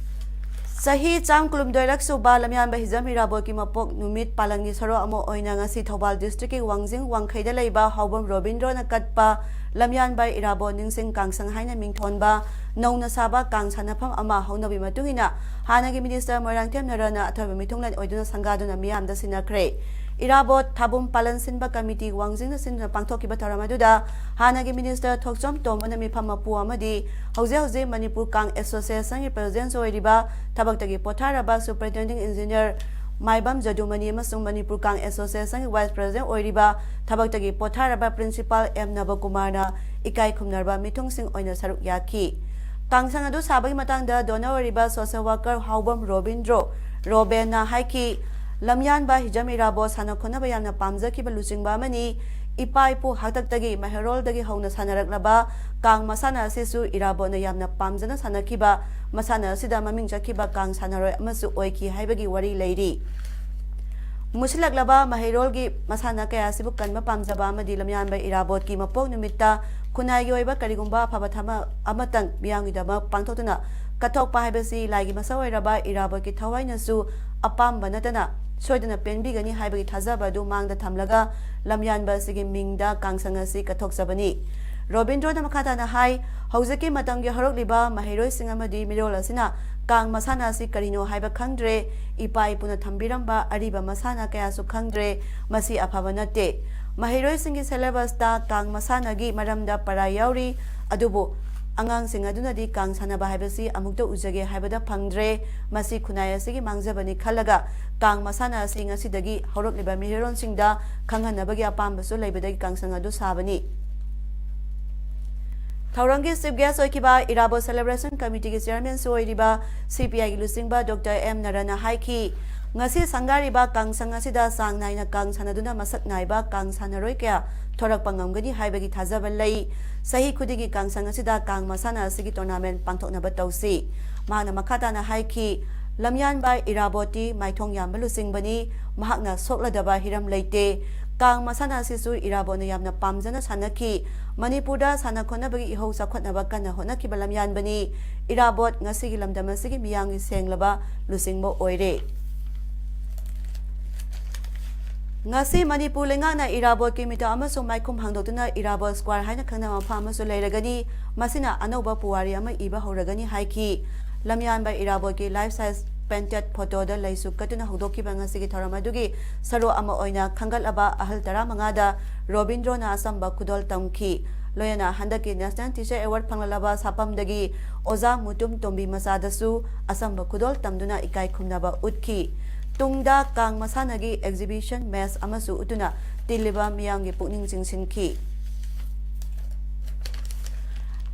ꯆꯍꯤ ꯆꯥꯝ ꯀꯨꯟꯍꯨꯝꯗꯣꯏꯔꯛ ꯁꯨꯕ ꯂꯝꯌꯥꯟꯕ ꯍꯤꯖꯝ ꯏꯔꯥꯕꯣꯠꯀꯤ ꯃꯄꯣꯛ ꯅꯨꯃꯤꯠ ꯄꯥꯂꯟꯒꯤ ꯁꯔꯨꯛ ꯑꯃ ꯑꯣꯏꯅ ꯉꯁꯤ ꯊꯧꯕꯥꯜ ꯗꯤꯁꯇ꯭ꯔꯤꯛꯀꯤ ꯋꯥꯡꯖꯤꯡ ꯋꯥꯡꯈꯩꯗ ꯂꯩꯕ ꯍꯥꯎꯕꯝ ꯔꯣꯕꯤꯟꯗ꯭ꯔꯣꯅ ꯀꯠꯄ ꯂꯝꯌꯥꯟꯕ ꯏꯔꯥꯕꯣꯠ ꯅꯤꯡꯁꯤꯡ ꯀꯥꯡꯁꯪ ꯍꯥꯏꯅ ꯃꯤꯡꯊꯣꯟꯕ ꯅꯧꯅ ꯁꯥꯕ ꯀꯥꯡ ꯁꯥꯟꯅꯐꯝ ꯑꯃ ꯍꯧꯅꯕꯤ ꯃꯇꯨꯡ ꯏꯟꯅ ꯍꯥꯟꯅꯒꯤ ꯃꯤꯅꯤꯁꯇꯔ ꯃꯣꯏꯔꯥꯡꯊꯦꯝ ꯅꯔꯥꯅ ꯑꯊꯣꯏꯕ ꯃꯤꯊꯨꯡꯂꯦꯟ ꯑꯣꯏꯗꯨꯅ ꯁꯪꯒꯥꯗꯨꯅ ꯃꯤꯌꯥꯝꯗ ꯁꯤꯟꯅꯈ꯭ꯔꯦ꯫ ꯏꯔꯥꯕꯣꯠ ꯊꯥꯕꯨꯝ ꯄꯥꯂꯟ ꯁꯤꯟꯕ ꯀꯃꯤꯇꯤ ꯋꯥꯡꯖꯤꯡꯅ ꯁꯤꯟꯗꯨꯅ ꯄꯥꯡꯊꯣꯛꯈꯤꯕ ꯊꯧꯔꯝ ꯑꯗꯨꯗ ꯍꯥꯟꯅꯒꯤ ꯃꯤꯅꯤꯁꯇꯔ ꯊꯣꯛꯆꯣꯝ ꯇꯣꯝꯕꯅ ꯃꯤꯐꯝ ꯃꯄꯨ ꯑꯃꯗꯤ ꯍꯧꯖꯤꯛ ꯍꯧꯖꯤꯛ ꯃꯅꯤꯄꯨꯔ ꯀꯥꯡ ꯑꯦꯁꯣꯁꯤꯌꯦꯁꯟꯒꯤ ꯄ꯭ꯔꯦꯁꯤꯗꯦꯟꯠ ꯑꯣꯏꯔꯤꯕ ꯊꯕꯛꯇꯒꯤ ꯄꯣꯊꯥꯔꯕ ꯁꯨꯄꯔꯤꯟꯇꯦꯟꯗꯤꯡ ꯏꯟꯖꯤꯅꯤꯌꯔ ꯃꯥꯏꯕꯝ ꯖꯗꯨꯃꯅꯤ ꯑꯃꯁꯨꯡ ꯃꯅꯤꯄꯨꯔ ꯀꯥꯡ ꯑꯦꯁꯣꯁꯤꯌꯦꯁꯟꯒꯤ ꯚꯥꯏꯁ ꯄ꯭ꯔꯦꯁꯤꯗꯦꯟꯠ ꯑꯣꯏꯔꯤꯕ ꯊꯕꯛꯇꯒꯤ ꯄꯣꯊꯥꯔꯕ ꯄ꯭ꯔꯤꯟꯁꯤꯄꯥꯜ ꯑꯦꯝ ꯅꯕꯀꯨꯃꯥꯔꯅ ꯏꯀꯥꯏ ꯈꯨꯝꯅꯔꯕ ꯃꯤꯊꯨꯡꯁꯤꯡ ꯑꯣꯏꯅ ꯁꯔꯨꯛ ꯌꯥꯈꯤ꯫ ꯀꯥꯡꯁꯪ ꯑꯗꯨ ꯁꯥꯕꯒꯤ ꯃꯇꯥꯡꯗ ꯗꯣꯅꯔ ꯑꯣꯏꯔꯤꯕ ꯁꯣꯁꯦꯜ ꯋꯥꯔꯀꯔ ꯍꯥꯎꯕꯝ ꯔꯣꯕꯤꯟꯗ꯭ꯔꯣ ꯔꯣꯕꯦꯟꯅ ꯍꯥꯏꯈꯤ, ꯂꯝꯌꯥꯟꯕ ꯍꯤꯖꯝ ꯏꯔꯥꯕꯣꯠ ꯁꯥꯟꯅ ꯈꯣꯠꯅꯕ ꯌꯥꯝꯅ ꯄꯥꯝꯖꯈꯤꯕ ꯂꯨꯆꯤꯡꯕ ꯑꯃꯅꯤ꯫ ꯏꯄꯥ ꯏꯄꯨ ꯍꯥꯛꯇꯛꯇꯒꯤ ꯃꯩꯍꯩꯔꯣꯜꯗꯒꯤ ꯍꯧꯅ ꯁꯥꯟꯅꯔꯛꯂꯕ ꯀꯥꯡ ꯃꯁꯥꯟꯅ ꯑꯁꯤꯁꯨ ꯏꯔꯥꯕꯣꯠꯅ ꯌꯥꯝꯅ ꯄꯥꯝꯖꯅ ꯁꯥꯟꯅꯈꯤꯕ, ꯃꯁꯥꯟꯅ ꯑꯁꯤꯗ ꯃꯃꯤꯡ ꯆꯠꯈꯤꯕ ꯀꯥꯡ ꯁꯥꯟꯅꯔꯣꯏ ꯑꯃꯁꯨ ꯑꯣꯏꯈꯤ ꯍꯥꯏꯕꯒꯤ ꯋꯥꯔꯤ ꯂꯩꯔꯤ꯫ ꯃꯨꯁꯤꯜꯂꯛꯂꯕ ꯃꯍꯩꯔꯣꯜꯒꯤ ꯃꯁꯥꯟꯅ ꯀꯌꯥ ꯑꯁꯤꯕꯨ ꯀꯟꯕ ꯄꯥꯝꯖꯕ ꯑꯃꯗꯤ ꯂꯝꯌꯥꯟꯕ ꯏꯔꯥꯕꯣꯠꯀꯤ ꯃꯄꯣꯛ ꯅꯨꯃꯤꯠꯇ ꯈꯨꯟꯅꯥꯏꯒꯤ ꯑꯣꯏꯕ ꯀꯔꯤꯒꯨꯝꯕ ꯑꯐꯕ ꯊꯕꯛ ꯑꯃꯇꯪ ꯃꯤꯌꯥꯝꯒꯤꯗꯃꯛ ꯄꯥꯡꯊꯣꯛꯇꯨꯅ ꯀꯠꯊꯣꯛꯄ ꯍꯥꯏꯕꯁꯤ ꯂꯥꯏꯒꯤ ꯃꯁꯛ ꯑꯣꯏꯔꯕ ꯏꯔꯥꯕꯣꯠꯀꯤ ꯊꯋꯥꯏꯅꯁꯨ ꯑꯄꯥꯝꯕ ꯅꯠꯇꯅ ꯁꯣꯏꯗꯅ ꯄꯦꯟꯕꯤꯒꯅꯤ ꯍꯥꯏꯕꯒꯤ ꯊꯥꯖꯕ ꯑꯗꯨ ꯃꯥꯡꯗ ꯊꯝꯂꯒ ꯂꯝꯌꯥꯟꯕ ꯑꯁꯤꯒꯤ ꯃꯤꯡꯗ ꯀꯥꯡꯁꯪ ꯑꯁꯤ ꯀꯠꯊꯣꯛꯆꯕꯅꯤ꯫ ꯔꯣꯕꯤꯟꯗ꯭ꯔꯣꯅ ꯃꯈꯥ ꯇꯥꯅ ꯍꯥꯏ, ꯍꯧꯖꯤꯛꯀꯤ ꯃꯇꯝꯒꯤ ꯍꯧꯔꯛꯂꯤꯕ ꯃꯍꯩꯔꯣꯏꯁꯤꯡ ꯑꯃꯗꯤ ꯃꯤꯔꯣꯜ ꯑꯁꯤꯅ ꯀꯥꯡ ꯃꯁꯥꯟꯅ ꯑꯁꯤ ꯀꯔꯤꯅꯣ ꯍꯥꯏꯕ ꯈꯪꯗ꯭ꯔꯦ, ꯏꯄꯥ ꯏꯄꯨꯅ ꯊꯝꯕꯤꯔꯝꯕ ꯑꯔꯤꯕ ꯃꯁꯥꯟꯅ ꯀꯌꯥꯁꯨ ꯈꯪꯗ꯭ꯔꯦ, ꯃꯁꯤ ꯑꯐꯕ ꯅꯠꯇꯦ꯫ ꯃꯍꯩꯔꯣꯏꯁꯤꯡꯒꯤ ꯁꯦꯂꯦꯕꯁꯇ ꯀꯥꯡ ꯃꯁꯥꯟꯅꯒꯤ ꯃꯔꯝꯗ ꯄꯔꯥ ꯌꯥꯎꯔꯤ, ꯑꯗꯨꯕꯨ ꯑꯉꯥꯡꯁꯤꯡ ꯑꯗꯨꯅꯗꯤ ꯀꯥꯡ ꯁꯥꯟꯅꯕ ꯍꯥꯏꯕꯁꯤ ꯑꯃꯨꯛꯇ ꯎꯖꯒꯦ ꯍꯥꯏꯕꯗ ꯐꯪꯗ꯭ꯔꯦ, ꯃꯁꯤ ꯈꯨꯟꯅꯥꯏ ꯑꯁꯤꯒꯤ ꯃꯥꯡꯖꯕꯅꯤ ꯈꯜꯂꯒ ꯀꯥꯡ ꯃꯁꯥꯟꯅ ꯑꯁꯤ ꯉꯁꯤꯗꯒꯤ ꯍꯧꯔꯛꯂꯤꯕ ꯃꯤꯔꯣꯜꯁꯤꯡꯗ ꯈꯪꯍꯟꯅꯕꯒꯤ ꯑꯄꯥꯝꯕꯁꯨ ꯂꯩꯕꯗꯒꯤ ꯀꯥꯡꯁꯪ ꯑꯗꯨ ꯁꯥꯕꯅꯤ꯫ ꯊꯧꯔꯝꯒꯤ ꯆꯤꯐ ꯒꯦꯁ ꯑꯣꯏꯈꯤꯕ ꯏꯔꯥꯕꯣꯠ ꯁꯦꯂꯦꯕ꯭ꯔꯦꯁꯟ ꯀꯃꯤꯇꯤꯒꯤ ꯆꯤꯌꯔꯃꯦꯟꯁꯨ ꯑꯣꯏꯔꯤꯕ ꯁꯤ ꯄꯤ ꯑꯥꯏꯒꯤ ꯂꯨꯆꯤꯡꯕ ꯗꯣꯛꯇꯔ ꯑꯦꯝ ꯅꯔꯟꯅ ꯍꯥꯏꯈꯤ, ꯉꯁꯤ ꯁꯪꯒꯥꯔꯤꯕ ꯀꯥꯡꯁꯪ ꯑꯁꯤꯗ ꯆꯥꯡ ꯅꯥꯏꯅ ꯀꯥꯡ ꯁꯥꯟꯅꯗꯨꯅ ꯃꯁꯛ ꯅꯥꯏꯕ ꯀꯥꯡ ꯁꯥꯟꯅꯔꯣꯏ ꯀꯌꯥ ꯊꯣꯔꯛꯄ ꯉꯝꯒꯅꯤ ꯍꯥꯏꯕꯒꯤ ꯊꯥꯖꯕ ꯂꯩ꯫ ꯆꯍꯤ ꯈꯨꯗꯤꯡꯒꯤ ꯀꯥꯡꯁꯪ ꯑꯁꯤꯗ ꯀꯥꯡ ꯃꯁꯥꯟꯅ ꯑꯁꯤꯒꯤ tournament ꯄꯥꯡꯊꯣꯛꯅꯕ ꯇꯧꯁꯤ꯫ ꯃꯍꯥꯛꯅ ꯃꯈꯥ ꯇꯥꯅ ꯍꯥꯏꯈꯤ, ꯂꯝꯌꯥꯟꯕ ꯏꯔꯥꯕꯣꯠꯇꯤ ꯃꯥꯏꯊꯣꯡ ꯌꯥꯝꯕ ꯂꯨꯆꯤꯡꯕꯅꯤ, ꯃꯍꯥꯛꯅ ꯁꯣꯛꯂꯗꯕ ꯍꯤꯔꯝ ꯂꯩꯇꯦ꯫ ꯀꯥꯡ ꯃꯁꯥꯟꯅ ꯑꯁꯤꯁꯨ ꯏꯔꯥꯕꯣꯠꯅ ꯌꯥꯝꯅ ꯄꯥꯝꯖꯅ ꯁꯥꯟꯅꯈꯤ꯫ ꯃꯅꯤꯄꯨꯔꯗ ꯁꯥꯟꯅ ꯈꯣꯠꯅꯕꯒꯤ ꯏꯍꯧ ꯆꯥꯎꯈꯠꯅꯕ ꯀꯟꯅ ꯍꯣꯠꯅꯈꯤꯕ ꯂꯝꯌꯥꯟꯕꯅꯤ꯫ ꯏꯔꯥꯕꯣꯠ ꯉꯁꯤꯒꯤ ꯂꯝꯗꯝ ꯑꯁꯤꯒꯤ ꯃꯤꯌꯥꯝꯒꯤ ꯁꯦꯡꯂꯕ ꯂꯨꯆꯤꯡꯕ ꯑꯣꯏꯔꯦ꯫ ꯉꯁꯤ ꯃꯅꯤꯄꯨꯔ ꯂꯩꯉꯥꯛꯅ ꯏꯔꯥꯕꯣꯠꯀꯤ ꯃꯤꯇꯝ ꯑꯃꯁꯨꯡ ꯃꯥꯏꯈꯨꯝ ꯍꯥꯡꯗꯣꯛꯇꯨꯅ ꯏꯔꯥꯕꯣꯠ Square ꯍꯥꯏꯅ ꯈꯪꯅꯕ ꯃꯐꯝ ꯑꯃꯁꯨ ꯂꯩꯔꯒꯅꯤ꯫ ꯃꯁꯤꯅ ꯑꯅꯧꯕ ꯄꯨꯋꯥꯔꯤ ꯑꯃ ꯏꯕ ꯍꯧꯔꯒꯅꯤ ꯍꯥꯏꯈꯤ꯫ ꯂꯝꯌꯥꯟꯕ ꯏꯔꯥꯕꯣꯠꯀꯤ life size painted photoꯗ ꯂꯩꯁꯨ ꯀꯠꯇꯨꯅ ꯍꯧꯗꯣꯛꯈꯤꯕ ꯉꯁꯤꯒꯤ ꯊꯧꯔꯝ ꯑꯗꯨꯒꯤ ꯁꯔꯨꯛ ꯑꯃ ꯑꯣꯏꯅ ꯈꯟꯒꯠꯂꯕ ꯑꯍꯜ ꯇꯔꯥꯃꯉꯥꯗ ꯔꯣꯕꯤꯟꯗ꯭ꯔꯣꯅ ꯑꯆꯝꯕ ꯈꯨꯗꯣꯜ ꯇꯝꯈꯤ꯫ ꯂꯣꯏꯅꯅ ꯍꯟꯗꯛꯀꯤ National Teacher Award ꯐꯪꯂꯛꯂꯕ ꯁꯥꯄꯝꯗꯒꯤ ꯑꯣꯖꯥ ꯃꯨꯇꯨꯝ ꯇꯣꯝꯕꯤ ꯃꯆꯥꯗꯁꯨ ꯑꯆꯝꯕ ꯈꯨꯗꯣꯜ ꯇꯝꯗꯨꯅ ꯏꯀꯥꯏ ꯈꯨꯝꯅꯕ ꯎꯠꯈꯤ꯫ ꯇꯨꯡꯗ ꯀꯥꯡ ꯃꯁꯥꯟꯅꯒꯤ exhibition match ꯑꯃꯁꯨ ꯎꯠꯇꯨꯅ ꯇꯤꯜꯂꯤꯕ ꯃꯤꯌꯥꯝꯒꯤ ꯄꯨꯛꯅꯤꯡ ꯆꯤꯡꯁꯤꯟꯈꯤ꯫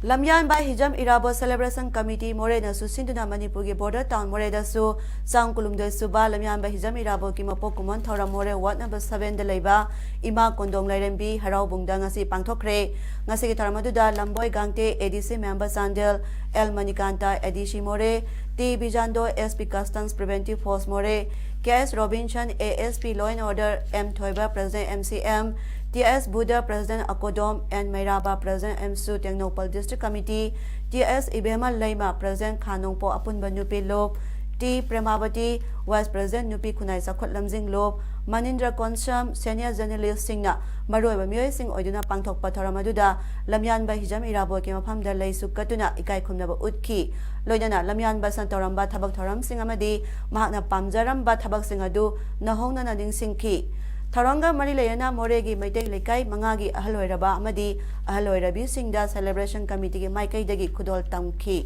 ꯂꯝꯌꯥꯟꯕ ꯍꯤꯖꯝ ꯏꯔꯥꯕꯣꯠ Celebration Committee ꯃꯣꯔꯦꯅꯁꯨ ꯁꯤꯟꯗꯨꯅ ꯃꯅꯤꯄꯨꯔꯒꯤ border town ꯃꯣꯔꯦꯗꯁꯨ ꯆꯥꯝ ꯀꯨꯟꯍꯨꯝꯗꯣꯏ ꯁꯨꯕ ꯂꯝꯌꯥꯟꯕ ꯍꯤꯖꯝ ꯏꯔꯥꯕꯣꯠꯀꯤ ꯃꯄꯣꯛ ꯀꯨꯝꯑꯣꯟ ꯊꯧꯔꯝ ꯃꯣꯔꯦ ward number sevenꯗ ꯂꯩꯕ ꯏꯃꯥ ꯀꯣꯟꯗꯣꯡ ꯂꯥꯏꯔꯦꯝꯕꯤ ꯍꯔꯥꯎꯕꯨꯡꯗ ꯉꯁꯤ ꯄꯥꯡꯊꯣꯛꯈ꯭ꯔꯦ꯫ ꯉꯁꯤꯒꯤ ꯊꯧꯔꯝ ꯑꯗꯨꯗ ꯂꯝꯕꯣꯏ ꯒꯥꯡꯇꯦ, ADC member Chandel, L Manikanta, ADC ꯃꯣꯔꯦ, T ꯕꯤꯖꯥꯟꯗꯣ, SP Customs Preventive Force ꯃꯣꯔꯦ, K S Robinson, ASP Law and Order, M ꯊꯣꯏꯕ, President MCM, T S Buddha, President ꯑꯀꯣꯗꯣꯝ, N ꯃꯩꯔꯥꯕ, President MSU Tengnoupal District Committee, T S ꯏꯕꯦꯝꯃ ꯂꯩꯃ, President ꯈꯥ ꯅꯣꯡꯄꯣꯛ ꯑꯄꯨꯟꯕ ꯅꯨꯄꯤ ꯂꯨꯞ, T ꯄ꯭ꯔꯦꯃꯥꯕꯇꯤ, Vice President ꯅꯨꯄꯤ ꯈꯨꯟꯅꯥꯏ ꯆꯥꯎꯈꯠ ꯂꯝꯖꯤꯡ ꯂꯨꯞ, ꯃꯅꯤꯟꯗ꯭ꯔ ꯀꯣꯟꯁꯝ, senior journalistꯁꯤꯡꯅ ꯃꯔꯨꯑꯣꯏꯕ ꯃꯤꯑꯣꯏꯁꯤꯡ ꯑꯣꯏꯗꯨꯅ ꯄꯥꯡꯊꯣꯛꯄ ꯊꯧꯔꯝ ꯑꯗꯨꯗ ꯂꯝꯌꯥꯟꯕ ꯍꯤꯖꯝ ꯏꯔꯥꯕꯣꯠꯀꯤ ꯃꯐꯝꯗ ꯂꯩꯁꯨ ꯀꯠꯇꯨꯅ ꯏꯀꯥꯏ ꯈꯨꯝꯅꯕ ꯎꯠꯈꯤ꯫ ꯂꯣꯏꯅꯅ ꯂꯝꯌꯥꯟꯕꯁꯤꯅ ꯇꯧꯔꯝꯕ ꯊꯕꯛ ꯊꯧꯔꯝꯁꯤꯡ ꯑꯃꯗꯤ ꯃꯍꯥꯛꯅ ꯄꯥꯝꯖꯔꯝꯕ ꯊꯕꯛꯁꯤꯡ ꯑꯗꯨ ꯅꯧꯍꯧꯅꯅ ꯅꯤꯡꯁꯤꯡꯈꯤ꯫ ꯊꯧꯔꯝꯒ ꯃꯔꯤ ꯂꯩꯅꯅ ꯃꯣꯔꯦꯒꯤ ꯃꯩꯇꯩ ꯂꯩꯀꯥꯏ ꯃꯉꯥꯒꯤ ꯑꯍꯜ ꯑꯣꯏꯔꯕ ꯑꯃꯗꯤ ꯑꯍꯜ ꯑꯣꯏꯔꯕꯤꯁꯤꯡꯗ Celebration Committeeꯒꯤ ꯃꯥꯏꯀꯩꯗꯒꯤ ꯈꯨꯗꯣꯜ ꯇꯝꯈꯤ꯫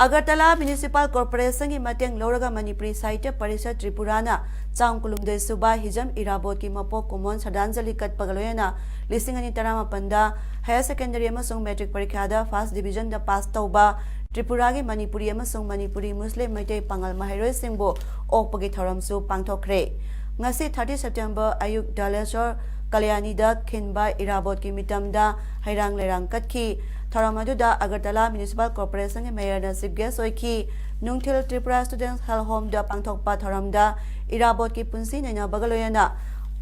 ꯑꯒꯔꯇꯂꯥ Municipal Corporationꯒꯤ ꯃꯇꯦꯡ ꯂꯧꯔꯒ ꯃꯅꯤꯄꯨꯔꯤ ꯁꯥꯍꯤꯇ꯭ꯌ ꯄꯔꯤꯁꯠ ꯇ꯭ꯔꯤꯄꯨꯔꯥꯅ ꯆꯥꯝ ꯀꯨꯟꯍꯨꯝꯗꯣꯏ ꯁꯨꯕ ꯍꯤꯖꯝ ꯏꯔꯥꯕꯣꯠꯀꯤ ꯃꯄꯣꯛ ꯀꯨꯝꯑꯣꯟ ꯁ꯭ꯔꯗꯥꯟꯖꯂꯤ ꯀꯠꯄꯒ ꯂꯣꯏꯅꯅ ꯂꯤꯁꯤꯡ ꯑꯅꯤ ꯇꯔꯥꯃꯥꯄꯟꯗ Higher Secondary ꯑꯃꯁꯨꯡ Matric ꯄꯔꯤꯈ꯭ꯌꯥꯗ first divisionꯗ pass ꯇꯧꯕ ꯇ꯭ꯔꯤꯄꯨꯔꯥꯒꯤ ꯃꯅꯤꯄꯨꯔꯤ ꯑꯃꯁꯨꯡ ꯃꯅꯤꯄꯨꯔꯤ ꯃꯨꯁꯂꯤꯝ ꯃꯩꯇꯩ ꯄꯥꯉꯜ ꯃꯍꯩꯔꯣꯏꯁꯤꯡꯕꯨ ꯑꯣꯛꯄꯒꯤ ꯊꯧꯔꯝꯁꯨ ꯄꯥꯡꯊꯣꯛꯈ꯭ꯔꯦ꯫ ꯉꯁꯤ, thirty September, ꯑꯌꯨꯛ ꯙꯥꯂꯦꯁꯣꯔ ꯀꯂꯌꯥꯅꯤꯗ ꯈꯤꯟꯕ ꯏꯔꯥꯕꯣꯠꯀꯤ ꯃꯤꯇꯝꯗ ꯍꯩꯔꯥꯡ ꯂꯩꯔꯥꯡ ꯀꯠꯈꯤ꯫ ꯊꯧꯔꯝ ꯑꯗꯨꯗ ꯑꯒꯔꯇꯂꯥ Municipal Corporationꯒꯤ Mayorꯅ Chief Guest ꯑꯣꯏꯈꯤ꯫ ꯅꯨꯡꯊꯤꯜ Tripura Students Health Homeꯗ ꯄꯥꯡꯊꯣꯛꯄ ꯊꯧꯔꯝꯗ ꯏꯔꯥꯕꯣꯠꯀꯤ ꯄꯨꯟꯁꯤ ꯅꯩꯅꯕꯒ ꯂꯣꯏꯅꯅ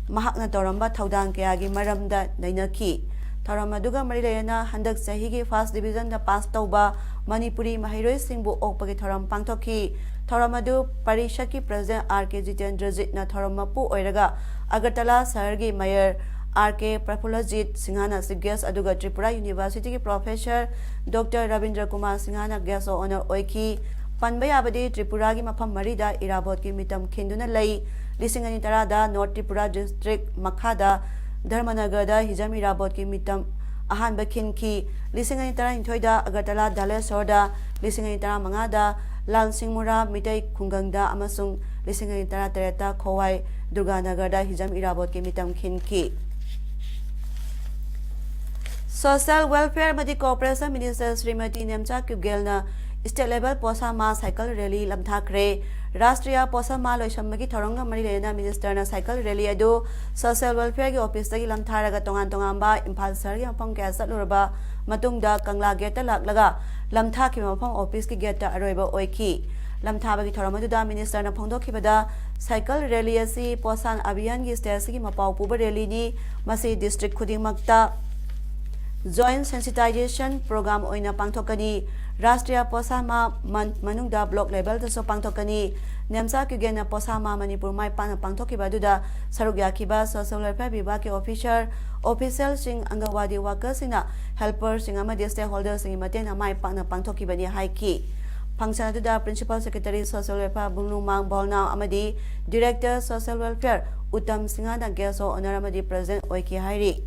ꯃꯍꯥꯛꯅ ꯇꯧꯔꯝꯕ ꯊꯧꯗꯥꯡ ꯀꯌꯥꯒꯤ ꯃꯔꯝꯗ ꯅꯩꯅꯈꯤ꯫ ꯊꯧꯔꯝ ꯑꯗꯨꯒ ꯃꯔꯤ ꯂꯩꯅꯅ ꯍꯟꯗꯛ ꯆꯍꯤꯒꯤ First Divisionꯗ pass ꯇꯧꯕ ꯃꯅꯤꯄꯨꯔꯤ ꯃꯍꯩꯔꯣꯏꯁꯤꯡꯕꯨ ꯑꯣꯛꯄꯒꯤ ꯊꯧꯔꯝ ꯄꯥꯡꯊꯣꯛꯈꯤ꯫ ꯊꯧꯔꯝ ꯑꯗꯨ ꯄꯔꯤꯁꯠꯀꯤ President R K ꯖꯤꯇꯦꯟꯗ꯭ꯔꯖꯤꯠꯅ ꯊꯧꯔꯝ ꯃꯄꯨ ꯑꯣꯏꯔꯒ ꯑꯒꯔꯇꯂꯥ ꯁꯍꯔꯒꯤ Mayor R K ꯄ꯭ꯔꯐꯨꯜꯂꯖꯤꯠ ꯁꯤꯡꯍꯅ Chief Guest ꯑꯗꯨꯒ Tripura Universityꯒꯤ Professor Doctor Rabindra Kumar ꯁꯤꯡꯍꯅ Guest of Honour ꯑꯣꯏꯈꯤ꯫ ꯄꯟꯕ ꯌꯥꯕꯗꯤ ꯇ꯭ꯔꯤꯄꯨꯔꯥꯒꯤ ꯃꯐꯝ ꯃꯔꯤꯗ ꯏꯔꯥꯕꯣꯠꯀꯤ ꯃꯤꯇꯝ ꯈꯤꯟꯗꯨꯅ ꯂꯩ꯫ ꯂꯤꯁꯤꯡ ꯑꯅꯤ ꯇꯔꯥꯗ North Tripura District ꯃꯈꯥꯗ ꯙꯔꯃꯅꯒꯔꯗ ꯍꯤꯖꯝ ꯏꯔꯥꯕꯣꯠꯀꯤ ꯃꯤꯇꯝ ꯑꯍꯥꯟꯕ ꯈꯤꯟꯈꯤ꯫ ꯂꯤꯁꯤꯡ ꯑꯅꯤ ꯇꯔꯥꯅꯤꯊꯣꯏꯗ ꯑꯒꯔꯇꯂꯥ ꯙꯥꯂꯦꯁꯣꯔꯗ, ꯂꯤꯁꯤꯡ ꯑꯅꯤ ꯇꯔꯥꯃꯉꯥꯗ ꯂꯥꯜꯁꯤꯡꯃꯨꯔꯥ ꯃꯤꯇꯩ ꯈꯨꯡꯒꯪꯗ ꯑꯃꯁꯨꯡ ꯂꯤꯁꯤꯡ ꯑꯅꯤ ꯇꯔꯥꯇꯔꯦꯠꯇ ꯈꯣꯋꯥꯏ ꯗꯨꯔꯒꯥꯅꯒꯔꯗ ꯍꯤꯖꯝ ꯏꯔꯥꯕꯣꯠꯀꯤ ꯃꯤꯇꯝ ꯈꯤꯟꯈꯤ꯫ Social Welfare ꯑꯃꯗꯤ Cooperation Minister Shrimati Nemcha ꯀ꯭ꯌꯨꯒꯦꯜꯅ State Level ꯄꯣꯁꯥ ꯃꯥ Cycle Rally ꯂꯝꯊꯥꯈ꯭ꯔꯦ꯫ ꯔꯥꯁꯇ꯭ꯔꯤꯌꯥ ꯄꯣꯁꯥ ꯃꯥ ꯂꯣꯏꯁꯤꯟꯕꯒꯤ ꯊꯧꯔꯝꯒ ꯃꯔꯤ ꯂꯩꯅꯅ Ministerꯅ Cycle Rally ꯑꯗꯨ Social Welfareꯒꯤ officeꯇꯒꯤ ꯂꯝꯊꯥꯔꯒ ꯇꯣꯉꯥꯟ ꯇꯣꯉꯥꯟꯕ ꯏꯝꯐꯥꯜ ꯁꯍꯔꯒꯤ ꯃꯐꯝ ꯀꯌꯥ ꯆꯠꯂꯨꯔꯕ ꯃꯇꯨꯡꯗ ꯀꯪꯂꯥ gateꯇ ꯂꯥꯛꯂꯒ ꯂꯝꯊꯥꯈꯤꯕ ꯃꯐꯝ officeꯀꯤ gateꯇ ꯑꯔꯣꯏꯕ ꯑꯣꯏꯈꯤ꯫ ꯂꯝꯊꯥꯕꯒꯤ ꯊꯧꯔꯝ ꯑꯗꯨꯗ Ministerꯅ ꯐꯣꯡꯗꯣꯛꯈꯤꯕꯗ, Cycle Rally ꯑꯁꯤ ꯄꯣꯁꯥꯟ ꯑꯚꯤꯌꯥꯟꯒꯤ stateꯁꯤꯒꯤ ꯃꯄꯥꯎ ꯄꯨꯕ rallyꯅꯤ꯫ ꯃꯁꯤ district ꯈꯨꯗꯤꯡꯃꯛꯇ joint sensitization program ꯑꯣꯏꯅ ꯄꯥꯡꯊꯣꯛꯀꯅꯤ꯫ ꯔꯥꯁꯇ꯭ꯔꯤꯌꯥ ꯄꯣꯁꯥ ꯃꯥ ꯃꯟ-, ꯃꯅꯨꯡꯗ block levelꯗꯁꯨ ꯄꯥꯡꯊꯣꯛꯀꯅꯤ꯫ ꯅꯦꯝꯆꯥ ꯀ꯭ꯌꯨꯒꯦꯟꯅ ꯄꯣꯁꯥ ꯃꯥ ꯃꯅꯤꯄꯨꯔ ꯃꯥꯏ ꯄꯥꯛꯅ ꯄꯥꯡꯊꯣꯛꯈꯤꯕ ꯑꯗꯨꯗ ꯁꯔꯨꯛ ꯌꯥꯈꯤꯕ Social Welfare ꯕꯤꯚꯥꯒꯀꯤ officer, officialꯁꯤꯡ, ꯑꯪꯒꯋꯥꯗꯤ workerꯁꯤꯡꯅ helperꯁꯤꯡ ꯑꯃꯗꯤ stakeholderꯁꯤꯡꯒꯤ ꯃꯇꯦꯡꯅ ꯃꯥꯏ ꯄꯥꯛꯅ ꯄꯥꯡꯊꯣꯛꯈꯤꯕꯅꯤ ꯍꯥꯏꯈꯤ꯫ Function ꯑꯗꯨꯗ Principal Secretary Social Welfare ꯕꯨꯡꯂꯨꯃꯥꯡ ꯕꯣꯜꯅꯥꯎ ꯑꯃꯗꯤ Director Social Welfare ꯎꯇꯝ ꯁꯤꯡꯍꯅ Guest of Honour ꯑꯃꯗꯤ President ꯑꯣꯏꯈꯤ ꯍꯥꯏꯔꯤ꯫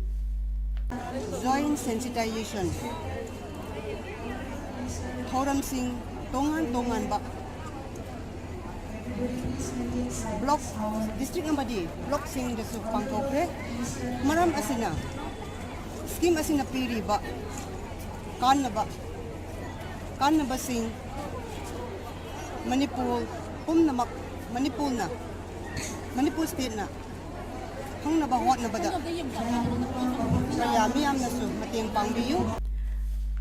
Joint sensitization ꯊꯧꯔꯝꯁꯤꯡ ꯇꯣꯉꯥꯟ ꯇꯣꯉꯥꯟꯕ block, district ꯑꯃꯗꯤ blockꯁꯤꯡꯗꯁꯨ ꯄꯥꯡꯊꯣꯛꯈ꯭ꯔꯦ꯫ ꯃꯔꯝ ꯑꯁꯤꯅ, scheme ꯑꯁꯤꯅ ꯄꯤꯔꯤꯕ ꯀꯥꯟꯅꯕ ꯀꯥꯟꯅꯕꯁꯤꯡ ꯃꯅꯤꯄꯨꯔ ꯄꯨꯝꯅꯃꯛ, ꯃꯅꯤꯄꯨꯔꯅ, ꯃꯅꯤꯄꯨꯔ ꯁ꯭ꯇꯦꯠꯅ ꯐꯪꯅꯕ ꯍꯣꯠꯅꯕꯗ ꯀꯌꯥ ꯃꯤꯌꯥꯝꯅꯁꯨ ꯃꯇꯦꯡ ꯄꯥꯡꯕꯤꯌꯨ꯫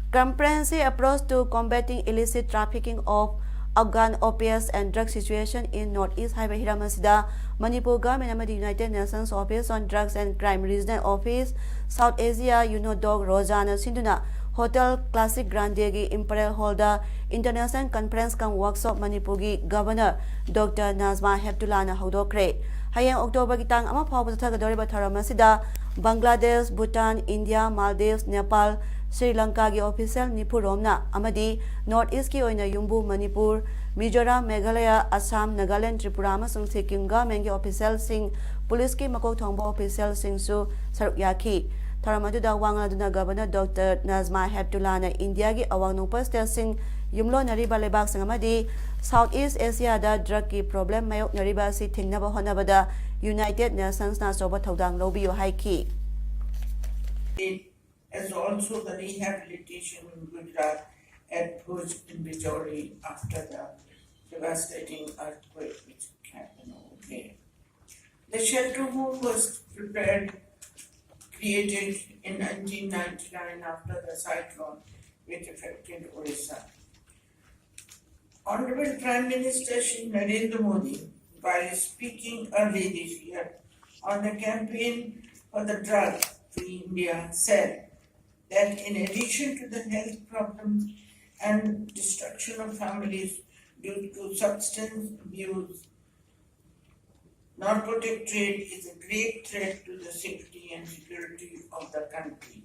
Comprehensive Approach to Combating Illicit Trafficking of Organ, Opiates and Drug Situation in North East ꯍꯥꯏꯕ ꯍꯤꯔꯝ ꯑꯁꯤꯗ ꯃꯅꯤꯄꯨꯔ ꯒꯚꯔꯟꯃꯦꯟꯠ ꯑꯃꯗꯤ United Nations Office on Drugs and Crime Regional Office South Asia, UNODC, ꯔꯣꯖꯥꯅ ꯁꯤꯟꯗꯨꯅ ꯍꯣꯇꯦꯜ ꯀ꯭ꯂꯥꯁꯤꯛ ꯒ꯭ꯔꯥꯟꯗꯦꯒꯤ ꯏꯝꯄꯔꯦꯜ ꯍꯣꯜꯗ International Conference cum Workshop ꯃꯅꯤꯄꯨꯔꯒꯤ ꯒꯚꯔꯅꯔ ꯗꯣꯛꯇꯔ ꯅꯥꯖꯃꯥ ꯍꯦꯞꯇꯨꯂꯥꯅ ꯍꯧꯗꯣꯛꯈ꯭ꯔꯦ꯫ ꯍꯌꯦꯡ ꯑꯣꯛꯇꯣꯕꯔꯒꯤ ꯇꯥꯡ ꯑꯃ ꯐꯥꯎꯕ ꯆꯠꯊꯒꯗꯧꯔꯤꯕ ꯊꯧꯔꯝ ꯑꯁꯤꯗ Bangladesh, Bhutan, India, Maldives, Nepal, Shri ꯂꯪꯀꯥꯒꯤ official ꯅꯤꯐꯨ ꯔꯣꯝꯅ ꯑꯃꯗꯤ ꯅꯣꯔꯠ ꯏꯁ꯭ꯠꯀꯤ ꯑꯣꯏꯅ ꯌꯨꯝꯕꯨ ꯃꯅꯤꯄꯨꯔ, ꯃꯤꯖꯣꯔꯥꯝ, ꯃꯦꯘꯥꯂꯌ, ꯑꯁꯥꯝ, ꯅꯥꯒꯥꯂꯦꯟ, ꯇ꯭ꯔꯤꯄꯨꯔꯥ ꯑꯃꯁꯨꯡ ꯁꯤꯛꯀꯤꯝ ꯒꯚꯔꯟꯃꯦꯟꯠꯀꯤ ꯑꯣꯐꯤꯁꯤꯌꯦꯜꯁꯤꯡ, ꯄꯨꯂꯤꯁꯀꯤ ꯃꯀꯣꯛ ꯊꯣꯡꯕ ꯑꯣꯐꯤꯁꯤꯌꯦꯜꯁꯤꯡꯁꯨ ꯁꯔꯨꯛ ꯌꯥꯈꯤ꯫ ꯊꯧꯔꯝ ꯑꯗꯨꯗ ꯋꯥ ꯉꯥꯡꯗꯨꯅ ꯒꯚꯔꯅꯔ ꯗꯣꯛꯇꯔ ꯅꯥꯖꯃꯥ ꯍꯦꯞꯇꯨꯂꯥꯅ ꯏꯟꯗꯤꯌꯥꯒꯤ ꯑꯋꯥꯡ ꯅꯣꯡꯄꯣꯛ ꯁ꯭ꯇꯦꯠꯁꯤꯡ, ꯌꯨꯝꯂꯣꯟꯅꯔꯤꯕ ꯂꯩꯕꯥꯛꯁꯤꯡ ꯑꯃꯗꯤ ꯁꯥꯎꯠ ꯏꯁ꯭ꯠ ꯑꯦꯁꯤꯌꯥꯗ ꯗ꯭ꯔꯒꯀꯤ ꯄ꯭ꯔꯣꯕ꯭ꯂꯦꯝ ꯃꯥꯌꯣꯛꯅꯔꯤꯕ ꯑꯁꯤ ꯊꯤꯡꯅꯕ ꯍꯣꯠꯅꯕꯗ ꯌꯨꯅꯥꯏꯇꯦꯗ ꯅꯦꯁꯟꯁꯅ ꯑꯆꯧꯕ ꯊꯧꯗꯥꯡ ꯂꯧꯕꯤꯌꯨ ꯍꯥꯏꯈꯤ꯫ As also the rehabilitation in Gujarat at Bhuj in Bijoli after the devastating earthquake which happened over there. The shelter home was prepared, created in nineteen ninety-nine after the cyclone which affected Orissa. Honorable Prime Minister Shri Narendra Modi, while speaking early this year on the campaign for the drug free India, said that in addition to the health problems and destruction of families due to substance abuse, narcotic trade is a great threat to the safety and security of the country.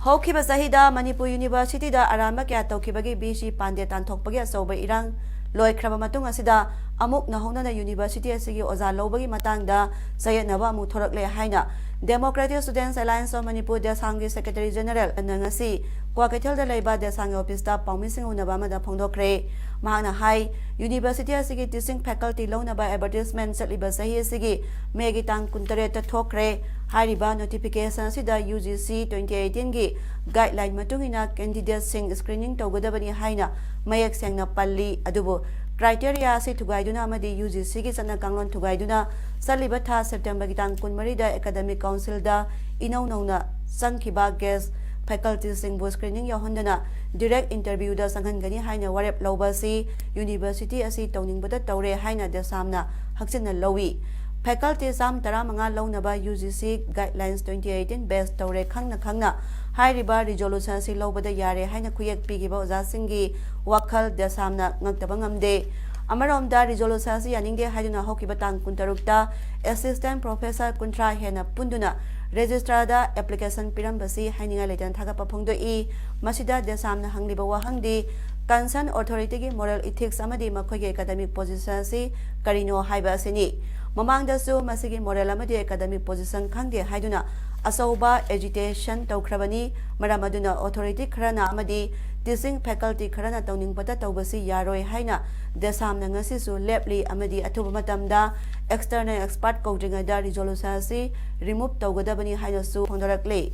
ꯍꯧꯈꯤꯕ ꯆꯍꯤꯗ ꯃꯅꯤꯄꯨꯔ ꯌꯨꯅꯤꯚꯔꯁꯤꯇꯤꯗ ꯑꯔꯥꯟꯕ ꯀꯌꯥ ꯇꯧꯈꯤꯕꯒꯤ ꯕꯤ ꯁꯤ ꯄꯥꯟꯗꯦ ꯇꯥꯟꯊꯣꯛꯄꯒꯤ ꯑꯆꯧꯕ ꯏꯔꯥꯡ ꯂꯣꯏꯈ꯭ꯔꯕ ꯃꯇꯨꯡ ꯑꯁꯤꯗ ꯑꯃꯨꯛ ꯅꯧꯍꯧꯅꯅ ꯌꯨꯅꯤꯚꯔꯁꯤꯇꯤ ꯑꯁꯤꯒꯤ ꯑꯣꯖꯥ ꯂꯧꯕꯒꯤ ꯃꯇꯥꯡꯗ ꯆꯌꯦꯠꯅꯕ ꯑꯃꯨꯛ ꯊꯣꯔꯛꯂꯦ ꯍꯥꯏꯅ Democratic Students Alliance of Manipur, ꯗꯦꯁꯥꯝꯒꯤ Secretary General ꯅ ꯉꯁꯤ ꯀ꯭ꯋꯥꯀꯩꯊꯦꯜꯗ ꯂꯩꯕ ꯗꯦꯁꯥꯝꯒꯤ ꯑꯣꯐꯤꯁꯇ ꯄꯥꯎꯃꯤꯁꯤꯡ ꯎꯅꯕ ꯑꯃꯗ ꯐꯣꯡꯗꯣꯛꯈ꯭ꯔꯦ꯫ ꯃꯍꯥꯛꯅ ꯍꯥꯏ, ꯌꯨꯅꯤꯚꯔꯁꯤꯇꯤ ꯑꯁꯤꯒꯤ teaching faculty ꯂꯧꯅꯕ advertisement ꯆꯠꯂꯤꯕ ꯆꯍꯤ ꯑꯁꯤꯒꯤ ꯃꯦꯒꯤ ꯇꯥꯡ ꯀꯨꯟꯇꯔꯦꯠꯇ ꯊꯣꯛꯈ꯭ꯔꯦ꯫ ꯍꯥꯏꯔꯤꯕ notification ꯑꯁꯤꯗ UGC twenty eighteen ꯒꯤ guideline ꯃꯇꯨꯡ ꯏꯟꯅ candidateꯁꯤꯡ screening ꯇꯧꯒꯗꯕꯅꯤ ꯍꯥꯏꯅ ꯃꯌꯦꯛ ꯁꯦꯡꯅ ꯄꯜꯂꯤ꯫ ꯑꯗꯨꯕꯨ criteria ꯑꯁꯤ ꯊꯨꯒꯥꯏꯗꯨꯅ ꯑꯃꯗꯤ UGCꯒꯤ ꯆꯠꯅ ꯀꯥꯡꯂꯣꯟ ꯊꯨꯒꯥꯏꯗꯨꯅ ꯆꯠꯂꯤꯕ ꯊꯥ Septemberꯒꯤ ꯇꯥꯡ ꯀꯨꯟꯃꯔꯤꯗ Academic Councilꯗ ꯏꯅꯧ ꯅꯧꯅ ꯆꯪꯈꯤꯕ guest facultyꯁꯤꯡꯕꯨ screening ꯌꯥꯎꯍꯟꯗꯅ direct interviewꯗ ꯆꯪꯍꯟꯒꯅꯤ ꯍꯥꯏꯅ ꯋꯥꯔꯦꯞ ꯂꯧꯕ ꯑꯁꯤ university ꯑꯁꯤ ꯇꯧꯅꯤꯡꯕꯇ ꯇꯧꯔꯦ ꯍꯥꯏꯅ ꯗꯦꯁꯥꯝꯅ ꯍꯛꯆꯤꯟꯅ ꯂꯧꯏ꯫ Faculty ꯆꯥꯝ ꯇꯔꯥꯃꯉꯥ ꯂꯧꯅꯕ UGC guidelines twenty eighteen base ꯇꯧꯔꯦ ꯈꯪꯅ ꯈꯪꯅ ꯍꯥꯏꯔꯤꯕ resolution ꯑꯁꯤ ꯂꯧꯕꯗ ꯌꯥꯔꯦ ꯍꯥꯏꯅ ꯈꯨꯌꯦꯛ ꯄꯤꯈꯤꯕ ꯑꯣꯖꯥꯁꯤꯡꯒꯤ ꯋꯥꯈꯜ ꯗꯦꯁꯥꯝꯅ ꯉꯛꯇꯕ ꯉꯝꯗꯦ꯫ ꯑꯃꯔꯣꯝꯗ resolution ꯑꯁꯤ ꯌꯥꯅꯤꯡꯗꯦ ꯍꯥꯏꯗꯨꯅ ꯍꯧꯈꯤꯕ ꯇꯥꯡ ꯀꯨꯟꯇꯔꯨꯛꯇ assistant professor ꯀꯨꯟꯊ꯭ꯔꯥ ꯍꯦꯟꯅ ꯄꯨꯟꯗꯨꯅ registrarꯗ application ꯄꯤꯔꯝꯕꯁꯤ ꯍꯥꯏꯅꯤꯡꯉꯥꯏ ꯂꯩꯇꯅ ꯊꯥꯒꯠꯄ ꯐꯣꯡꯗꯣꯛꯏ꯫ ꯃꯁꯤꯗ ꯗꯦꯁꯥꯝꯅ ꯍꯪꯂꯤꯕ ꯋꯥꯍꯪꯗꯤ concern authorityꯒꯤ moral ethics ꯑꯃꯗꯤ ꯃꯈꯣꯏꯒꯤ academic position ꯑꯁꯤ ꯀꯔꯤꯅꯣ ꯍꯥꯏꯕ ꯑꯁꯤꯅꯤ꯫ ꯃꯃꯥꯡꯗꯁꯨ ꯃꯁꯤꯒꯤ moral ꯑꯃꯗꯤ academic position ꯈꯪꯗꯦ ꯍꯥꯏꯗꯨꯅ ꯑꯆꯧꯕ agitation ꯇꯧꯈ꯭ꯔꯕꯅꯤ꯫ ꯃꯔꯝ ꯑꯗꯨꯅ authority ꯈꯔꯅ ꯑꯃꯗꯤ teaching faculty ꯈꯔꯅ ꯇꯧꯅꯤꯡꯕꯇ ꯇꯧꯕꯁꯤ ꯌꯥꯔꯣꯏ ꯍꯥꯏꯅ ꯗꯦꯁꯥꯝꯅ ꯉꯁꯤꯁꯨ ꯂꯦꯞꯂꯤ ꯑꯃꯗꯤ ꯑꯊꯨꯕ ꯃꯇꯝꯗ external expert ꯀꯧꯗ꯭ꯔꯤꯉꯩꯗ resolution ꯑꯁꯤ remove ꯇꯧꯒꯗꯕꯅꯤ ꯍꯥꯏꯅꯁꯨ ꯐꯣꯡꯗꯣꯔꯛꯂꯤ꯫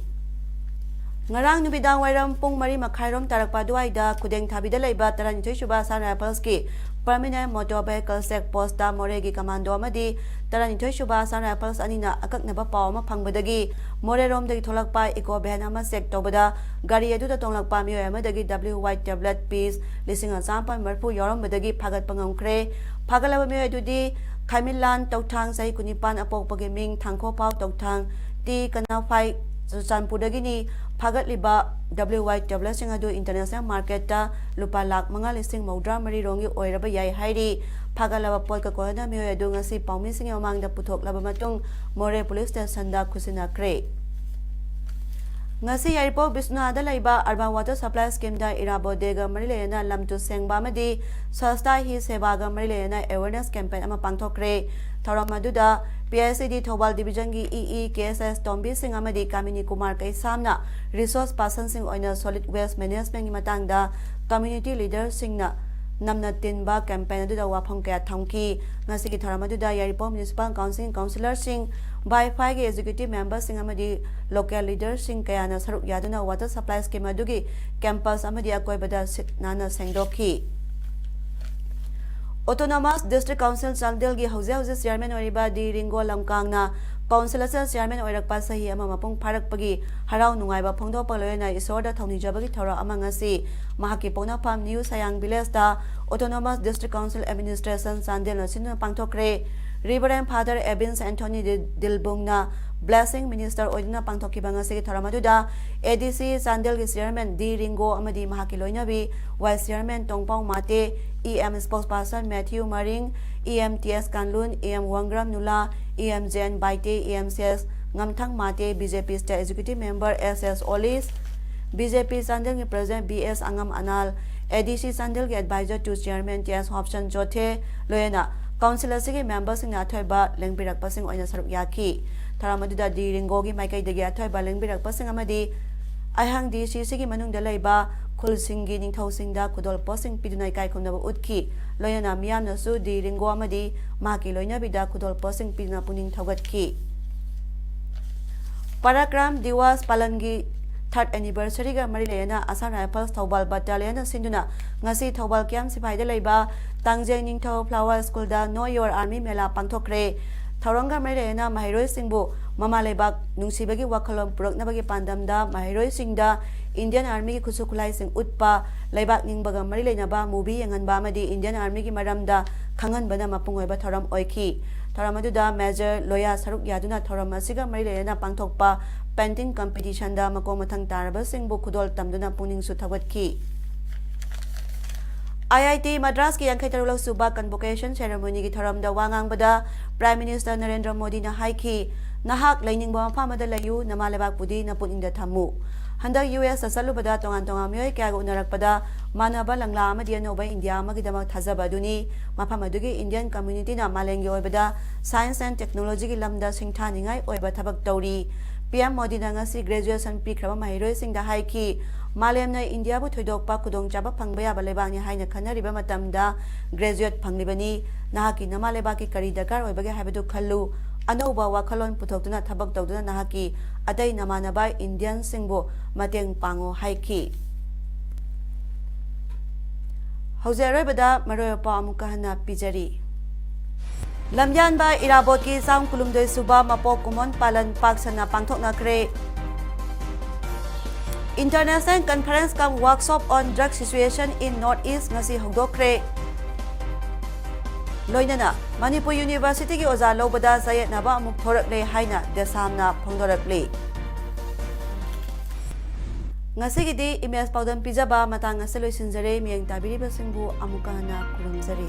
ꯉꯔꯥꯡ ꯅꯨꯃꯤꯗꯥꯡ ꯋꯥꯏꯔꯝ ꯄꯨꯡ ꯃꯔꯤ ꯃꯈꯥꯏꯔꯣꯝ ꯇꯥꯔꯛꯄ ꯑꯗꯨꯋꯥꯏꯗ ꯈꯨꯗꯦꯡ ꯊꯥꯕꯤꯗ ꯂꯩꯕ ꯇꯔꯥꯅꯤꯊꯣꯏ ꯁꯨꯕ Assam Riflesꯀꯤ permanent motor vehicle check postꯇ ꯃꯣꯔꯦꯒꯤ commando ꯑꯃꯗꯤ ꯇꯔꯥꯅꯤꯊꯣꯏ ꯁꯨꯕ Assam Rifles ꯑꯅꯤꯅ ꯑꯀꯛꯅꯕ ꯄꯥꯎ ꯑꯃ ꯐꯪꯕꯗꯒꯤ ꯃꯣꯔꯦꯔꯣꯝꯗꯒꯤ ꯊꯣꯛꯂꯛꯄ eco van ꯑꯃ check ꯇꯧꯕꯗ ꯒꯥꯔꯤ ꯑꯗꯨꯗ ꯇꯣꯡꯂꯛꯄ ꯃꯤꯑꯣꯏ ꯑꯃꯗꯒꯤ W Y tablet piece ꯂꯤꯁꯤꯡ ꯑꯃ ꯆꯥꯃꯥꯄꯜ ꯃꯔꯤꯐꯨ ꯌꯥꯎꯔꯝꯕꯗꯒꯤ ꯐꯥꯒꯠꯄ ꯉꯝꯈ꯭ꯔꯦ꯫ ꯐꯥꯒꯠꯂꯕ ꯃꯤꯑꯣꯏ ꯑꯗꯨꯗꯤ ꯈꯥꯏꯃꯤꯂꯥꯟ ꯇꯧꯊꯥꯡ, ꯆꯍꯤ ꯀꯨꯟꯅꯤꯄꯥꯟ, ꯑꯄꯣꯛꯄꯒꯤ ꯃꯤꯡ ꯊꯥꯡꯈꯣꯄꯥꯎ ꯇꯧꯊꯥꯡ, ꯇꯤ ꯀꯅꯥꯐꯥꯏ, ꯆꯨꯔꯆꯥꯟꯄꯨꯔꯗꯒꯤꯅꯤ꯫ ꯐꯥꯒꯠꯂꯤꯕ W Y tabletꯁꯤꯡ ꯑꯗꯨ international marketꯇ ꯂꯨꯄꯥ ꯂꯥꯈ ꯃꯉꯥ ꯂꯤꯁꯤꯡ ꯃꯧꯗ꯭ꯔꯥ ꯃꯔꯤ ꯔꯣꯝꯒꯤ ꯑꯣꯏꯔꯕ ꯌꯥꯏ ꯍꯥꯏꯔꯤ꯫ ꯐꯥꯒꯠꯂꯕ ꯄꯣꯠꯀ ꯀꯣꯟꯅꯅ ꯃꯤꯑꯣꯏ ꯑꯗꯨ ꯉꯁꯤ ꯄꯥꯎꯃꯤꯁꯤꯡꯒꯤ ꯃꯃꯥꯡꯗ ꯄꯨꯊꯣꯛꯂꯕ ꯃꯇꯨꯡ ꯃꯣꯔꯦ police stationꯗ ꯈꯨꯠꯁꯤꯟꯅꯈ꯭ꯔꯦ꯫ ꯉꯁꯤ ꯌꯥꯏꯔꯤꯄꯣꯛ ꯕꯤꯁ꯭ꯅꯨꯅꯥꯗ ꯂꯩꯕ urban water supply schemeꯗ ꯏꯔꯥꯕꯣꯠ ꯗꯦꯒ ꯃꯔꯤ ꯂꯩꯅꯅ ꯂꯝ ꯇꯨ ꯁꯦꯡꯕ ꯑꯃꯗꯤ Swachhata Hi Sevaꯒ ꯃꯔꯤ ꯂꯩꯅꯅ awareness campaign ꯑꯃ ꯄꯥꯡꯊꯣꯛꯈ꯭ꯔꯦ꯫ ꯊꯧꯔꯝ ꯑꯗꯨꯗ ꯄꯤ ꯑꯩꯆ ꯏ ꯗꯤ ꯊꯧꯕꯥꯜ ꯗꯤꯕꯤꯖꯟꯒꯤ ꯏ ꯏ ꯀꯦ ꯑꯦꯁ ꯑꯦꯁ ꯇꯣꯝꯕꯤ ꯁꯤꯡ ꯑꯃꯗꯤ ꯀꯥꯃꯤꯅꯤ ꯀꯨꯃꯥꯔ ꯀꯩꯁꯥꯝꯅ ꯔꯤꯁꯣꯔꯁ ꯄꯥꯔꯁꯟꯁꯤꯡ ꯑꯣꯏꯅ ꯁꯣꯂꯤꯗ ꯋꯦꯁ ꯃꯦꯅꯦꯖꯃꯦꯟꯒꯤ ꯃꯇꯥꯡꯗ ꯀꯝꯃ꯭ꯌꯨꯅꯤꯇꯤ ꯂꯤꯗꯔꯁꯤꯡꯅ ꯅꯝꯅ ꯇꯤꯟꯕ ꯀꯦꯝꯄꯦꯟ ꯑꯗꯨꯗ ꯋꯥꯐꯝ ꯀꯌꯥ ꯊꯝꯈꯤ꯫ ꯉꯁꯤꯒꯤ ꯊꯧꯔꯝ ꯑꯗꯨꯗ ꯌꯥꯏꯔꯤꯄꯣꯛ ꯃ꯭ꯌꯨꯅꯤꯁꯤꯄꯥꯜ ꯀꯥꯎꯟꯁꯤꯜ ꯀꯥꯎꯟꯁꯤꯂꯔꯁꯤꯡ, ꯕꯥꯏ ꯐꯥꯏꯒꯤ ꯑꯦꯛꯖꯤꯀ꯭ꯌꯨꯇꯤꯚ ꯃꯦꯝꯕꯔꯁꯤꯡ ꯑꯃꯗꯤ ꯂꯣꯀꯦꯜ ꯂꯤꯗꯔꯁꯤꯡ ꯀꯌꯥꯅ ꯁꯔꯨꯛ ꯌꯥꯗꯨꯅ ꯋꯥꯇꯔ ꯁꯄ꯭ꯂꯥꯏ ꯁ꯭ꯀꯤꯝ ꯑꯗꯨꯒꯤ ꯀꯦꯝꯄꯁ ꯑꯃꯗꯤ ꯑꯀꯣꯏꯕꯗ ꯁꯤꯠ ꯅꯥꯟꯅ ꯁꯦꯡꯗꯣꯛꯈꯤ꯫ ꯑꯣꯇꯣꯅꯣꯃꯁ ꯗꯤꯁꯇ꯭ꯔꯤꯛ ꯀꯥꯎꯟꯁꯤꯜ ꯆꯥꯟꯗꯦꯜꯒꯤ ꯍꯧꯖꯤꯛ ꯍꯧꯖꯤꯛ ꯆꯤꯌꯔꯃꯦꯟ ꯑꯣꯏꯔꯤꯕ ꯗꯤ ꯔꯤꯡꯒꯣ ꯂꯝꯀꯥꯡꯅ ꯀꯥꯎꯟꯁꯤꯜ ꯑꯁꯤꯗ ꯆꯤꯌꯔꯃꯦꯟ ꯑꯣꯏꯔꯛꯄ ꯆꯍꯤ ꯑꯃ ꯃꯄꯨꯡ ꯐꯥꯔꯛꯄꯒꯤ ꯍꯔꯥꯎ ꯅꯨꯡꯉꯥꯏꯕ ꯐꯣꯡꯗꯣꯛꯄ ꯂꯣꯏꯅꯅ ꯏꯁꯣꯔꯗ ꯊꯧꯅꯤꯖꯕꯒꯤ ꯊꯧꯔꯝ ꯑꯃ ꯉꯁꯤ ꯃꯍꯥꯛꯀꯤ ꯄꯣꯛꯅꯐꯝ ꯅ꯭ꯌꯨ ꯁꯌꯥꯡ ꯚꯤꯂꯦꯖꯇ ꯑꯣꯇꯣꯅꯣꯃꯁ ꯗꯤꯁꯇ꯭ꯔꯤꯛ ꯀꯥꯎꯟꯁꯤꯜ ꯑꯦꯗꯃꯤꯅꯤꯁꯇ꯭ꯔꯦꯁꯟ ꯆꯥꯟꯗꯦꯜꯅ ꯁꯤꯟꯗꯨꯅ ꯄꯥꯡꯊꯣꯛꯈ꯭ꯔꯦ꯫ ꯔꯤꯚꯔꯦꯟ ꯐꯥꯗꯔ ꯑꯦꯕꯤꯟꯁ ꯑꯦꯟꯊꯣꯅꯤ ꯗꯤ-, ꯗꯤꯜꯕꯨꯡꯅ ꯕ꯭ꯂꯦꯁꯤꯡ ꯃꯤꯅꯤꯁꯇꯔ ꯑꯣꯏꯗꯨꯅ ꯄꯥꯡꯊꯣꯛꯈꯤꯕ ꯉꯁꯤꯒꯤ ꯊꯧꯔꯝ ꯑꯗꯨꯗ ꯑꯦ ꯗꯤ ꯁꯤ ꯆꯥꯟꯗꯦꯜꯒꯤ ꯆꯤꯌꯔꯃꯦꯟ ꯗꯤ ꯔꯤꯡꯒꯣ ꯑꯃꯗꯤ ꯃꯍꯥꯛꯀꯤ ꯂꯣꯏꯅꯕꯤ vice chairman Tongpao Mate, E M spokesperson Methu Maring, E M T S Kanlun, E M Wangram Nula, E M Jen Baite, E M C S ꯉꯝꯊꯪ Mate, B J P state executive member S S Olish, B J P ꯆꯥꯟꯗꯦꯜꯒꯤ ꯄ꯭ꯔꯦꯁꯤꯗꯦꯟꯠ ꯕꯤ ꯑꯦꯁ ꯑꯉꯝ ꯑꯅꯥꯜ, ꯑꯦ ꯗꯤ ꯁꯤ ꯆꯥꯟꯗꯦꯜꯒꯤ ꯑꯦꯗꯚꯥꯏꯖꯔ ꯇꯨ ꯆꯤꯌꯔꯃꯦꯟ ꯇꯤ ꯑꯦꯁ ꯍꯣꯞꯁꯟ ꯆꯣꯊꯦ, ꯂꯣꯏꯅꯅ ꯀꯥꯎꯟꯁꯤꯜ ꯑꯁꯤꯒꯤ ꯃꯦꯝꯕꯔꯁꯤꯡꯅ ꯑꯊꯣꯏꯕ ꯂꯦꯡꯕꯤꯔꯛꯄꯁꯤꯡ ꯑꯣꯏꯅ ꯁꯔꯨꯛ ꯌꯥꯈꯤ꯫ ꯊꯧꯔꯝ ꯑꯗꯨꯗ ꯗꯤ ꯔꯤꯡꯒꯣꯒꯤ ꯃꯥꯏꯀꯩꯗꯒꯤ ꯑꯊꯣꯏꯕ ꯂꯦꯡꯕꯤꯔꯛꯄꯁꯤꯡ ꯑꯃꯗꯤ ꯑꯍꯥꯡ ꯗꯤ ꯁꯤ ꯁꯤꯒꯤ ꯃꯅꯨꯡꯗ ꯂꯩꯕ ꯈꯨꯜꯁꯤꯡꯒꯤ ꯅꯤꯡꯊꯧꯁꯤꯡꯗ ꯈꯨꯗꯣꯜꯄꯣꯠꯁꯤꯡ ꯄꯤꯗꯨꯅ ꯏꯀꯥꯏ ꯈꯨꯝꯅꯕ ꯎꯠꯈꯤ꯫ ꯂꯣꯏꯅꯅ ꯃꯤꯌꯥꯝꯅꯁꯨ ꯗꯤ ꯔꯤꯡꯒꯣ ꯑꯃꯗꯤ ꯃꯍꯥꯛꯀꯤ ꯂꯣꯏꯅꯕꯤꯗ ꯈꯨꯗꯣꯜꯄꯣꯠꯁꯤꯡ ꯄꯤꯗꯨꯅ ꯄꯨꯛꯅꯤꯡ ꯊꯧꯒꯠꯈꯤ꯫ ꯄꯔꯥꯀ꯭ꯔꯥꯝ ꯗꯤꯋꯥꯁ ꯄꯥꯂꯟꯒꯤ ꯊꯥꯔꯠ ꯑꯦꯅꯤꯚꯔꯁꯔꯤꯒ ꯃꯔꯤ ꯂꯩꯅꯅ ꯑꯁꯥꯝ ꯔꯥꯏꯐꯜꯁ ꯊꯧꯕꯥꯜ ꯕꯠꯇꯥꯂꯤꯌꯟꯅ ꯁꯤꯟꯗꯨꯅ ꯉꯁꯤ ꯊꯧꯕꯥꯜ ꯀ꯭ꯌꯥꯝ ꯁꯤꯐꯥꯏꯗ ꯂꯩꯕ ꯇꯥꯡꯖꯩ ꯅꯤꯡꯊꯧ ꯐ꯭ꯂꯥꯋꯔ ꯁ꯭ꯀꯨꯜꯗ Know Your Army ꯃꯦꯂꯥ ꯄꯥꯡꯊꯣꯛꯈ꯭ꯔꯦ꯫ ꯊꯧꯔꯝꯒ ꯃꯔꯤ ꯂꯩꯅꯅ ꯃꯍꯩꯔꯣꯏꯁꯤꯡꯕꯨ ꯃꯃꯥ ꯂꯩꯕꯥꯛ ꯅꯨꯡꯁꯤꯕꯒꯤ ꯋꯥꯈꯜꯂꯣꯟ ꯄꯨꯔꯛꯅꯕꯒꯤ ꯄꯥꯟꯗꯝꯗ ꯃꯍꯩꯔꯣꯏꯁꯤꯡꯗ ꯏꯟꯗꯤꯌꯟ ꯑꯥꯔꯃꯤꯒꯤ ꯈꯨꯠꯁꯨ ꯈꯨꯠꯂꯥꯏꯁꯤꯡ ꯎꯠꯄ, ꯂꯩꯕꯥꯛ ꯅꯤꯡꯕꯒ ꯃꯔꯤ ꯂꯩꯅꯕ movie ꯌꯦꯡꯍꯟꯕ ꯑꯃꯗꯤ ꯏꯟꯗꯤꯌꯟ ꯑꯥꯔꯃꯤꯒꯤ ꯃꯔꯝꯗ ꯈꯪꯍꯟꯕꯅ ꯃꯄꯨꯡ ꯑꯣꯏꯕ ꯊꯧꯔꯝ ꯑꯣꯏꯈꯤ꯫ ꯊꯧꯔꯝ ꯑꯗꯨꯗ ꯃꯦꯖꯔ ꯂꯣꯌꯥ ꯁꯔꯨꯛ ꯌꯥꯗꯨꯅ ꯊꯧꯔꯝ ꯑꯁꯤꯒ ꯃꯔꯤ ꯂꯩꯅꯅ ꯄꯥꯡꯊꯣꯛꯄ painting competitionꯗ ꯃꯀꯣꯛ ꯃꯊꯪ ꯇꯥꯔꯕꯁꯤꯡꯕꯨ ꯈꯨꯗꯣꯜ ꯇꯝꯗꯨꯅ ꯄꯨꯛꯅꯤꯡꯁꯨ ꯊꯧꯒꯠꯈꯤ꯫ ꯑꯥꯏ ꯑꯥꯏ ꯇꯤ ꯃꯗ꯭ꯔꯥꯁꯀꯤ ꯌꯥꯡꯈꯩ ꯇꯔꯨꯛꯂꯛ ꯁꯨꯕ convocation ceremonyꯒꯤ ꯊꯧꯔꯝꯗ ꯋꯥ ꯉꯥꯡꯕꯗ Prime Minister ꯅꯔꯦꯟꯗ꯭ꯔ ꯃꯣꯗꯤꯅ ꯍꯥꯏꯈꯤ, "ꯅꯍꯥꯛ ꯂꯩꯅꯤꯡꯕ ꯃꯐꯝ ꯑꯃꯗ ꯂꯩꯌꯨ, ꯅꯃꯥ ꯂꯩꯕꯥꯛꯄꯨꯗꯤ ꯅꯄꯨꯛꯅꯤꯡꯗ ꯊꯝꯃꯨ"꯫ ꯍꯟꯗꯛ ꯌꯨ ꯑꯦꯁꯇ ꯆꯠꯂꯨꯕꯗ ꯇꯣꯉꯥꯟ ꯇꯣꯉꯥꯟꯕ ꯃꯤꯑꯣꯏ ꯀꯌꯥꯒ ꯎꯅꯔꯛꯄꯗ ꯃꯥꯟꯅꯕ ꯂꯪꯂꯥ ꯑꯃꯗꯤ ꯑꯅꯧꯕ ꯏꯟꯗꯤꯌꯥ ꯑꯃꯒꯤꯗꯃꯛ ꯊꯥꯖꯕ ꯑꯗꯨꯅꯤ꯫ ꯃꯐꯝ ꯑꯗꯨꯒꯤ ꯏꯟꯗꯤꯌꯟ ꯀꯝꯃ꯭ꯌꯨꯅꯤꯇꯤꯅ ꯃꯥꯂꯦꯝꯒꯤ ꯑꯣꯏꯕꯗ science and technologyꯒꯤ ꯂꯝꯗ ꯁꯤꯡꯊꯥꯅꯤꯡꯉꯥꯏ ꯑꯣꯏꯕ ꯊꯕꯛ ꯇꯧꯔꯤ꯫ ꯄꯤ ꯑꯦꯝ ꯃꯣꯗꯤꯅ ꯉꯁꯤ graduation ꯄꯤꯈ꯭ꯔꯕ ꯃꯍꯩꯔꯣꯏꯁꯤꯡꯗ ꯍꯥꯏꯈꯤ, ꯃꯥꯂꯦꯝꯅ ꯏꯟꯗꯤꯌꯥꯕꯨ ꯊꯣꯏꯗꯣꯛꯄ ꯈꯨꯗꯣꯡꯆꯥꯕ ꯐꯪꯕ ꯌꯥꯕ ꯂꯩꯕꯥꯛꯅꯤ ꯍꯥꯏꯅ ꯈꯟꯅꯔꯤꯕ ꯃꯇꯝꯗ graduate ꯐꯪꯂꯤꯕꯅꯤ꯫ ꯅꯍꯥꯛꯀꯤ ꯅꯃꯥ ꯂꯩꯕꯥꯛꯀꯤ ꯀꯔꯤ ꯗꯔꯀꯥꯔ ꯑꯣꯏꯕꯒꯦ ꯍꯥꯏꯕꯗꯨ ꯈꯜꯂꯨ꯫ ꯑꯅꯧꯕ ꯋꯥꯈꯜꯂꯣꯟ ꯄꯨꯊꯣꯛꯇꯨꯅ ꯊꯕꯛ ꯇꯧꯗꯨꯅ ꯅꯍꯥꯛꯀꯤ ꯑꯇꯩ ꯅꯃꯥꯟꯅꯕ ꯏꯟꯗꯤꯌꯟꯁꯤꯡꯕꯨ ꯃꯇꯦꯡ ꯄꯥꯡꯉꯨ ꯍꯥꯏꯈꯤ꯫ ꯍꯧꯖꯤꯛ ꯑꯔꯣꯏꯕꯗ ꯃꯔꯨꯑꯣꯏꯕ ꯄꯥꯎ ꯑꯃꯨꯛꯀ ꯍꯟꯅ ꯄꯤꯖꯔꯤ꯫ ꯂꯝꯌꯥꯟꯕ ꯏꯔꯥꯕꯣꯠꯀꯤ ꯆꯥꯝ ꯀꯨꯟꯍꯨꯝꯗꯣꯏ ꯁꯨꯕ ꯃꯄꯣꯛ ꯀꯨꯝꯑꯣꯟ ꯄꯥꯂꯟ ꯄꯥꯛ ꯁꯟꯅ ꯄꯥꯡꯊꯣꯛꯅꯈ꯭ꯔꯦ꯫ International Conference cum Workshop on Drug Situation in North East ꯉꯁꯤ ꯍꯧꯗꯣꯛꯈ꯭ꯔꯦ꯫ ꯂꯣꯏꯅꯅ ꯃꯅꯤꯄꯨꯔ ꯌꯨꯅꯤꯚꯔꯁꯤꯇꯤꯒꯤ ꯑꯣꯖꯥ ꯂꯧꯕꯗ ꯆꯌꯦꯠꯅꯕ ꯑꯃꯨꯛ ꯊꯣꯔꯛꯂꯦ ꯍꯥꯏꯅ ꯗꯦꯁꯥꯝꯅ ꯐꯣꯡꯗꯣꯔꯛꯂꯤ꯫ ꯉꯁꯤꯒꯤꯗꯤ ꯏꯃꯦꯖ ꯄꯥꯎꯗꯝ ꯄꯤꯖꯕ ꯃꯇꯥꯡ ꯑꯁꯤꯗ ꯂꯣꯏꯁꯤꯟꯖꯔꯦ꯫ ꯃꯤꯠꯌꯦꯡ ꯇꯥꯕꯤꯔꯤꯕꯁꯤꯡꯕꯨ ꯑꯃꯨꯛꯀ ꯍꯟꯅ ꯈꯨꯔꯨꯝꯖꯔꯤ꯫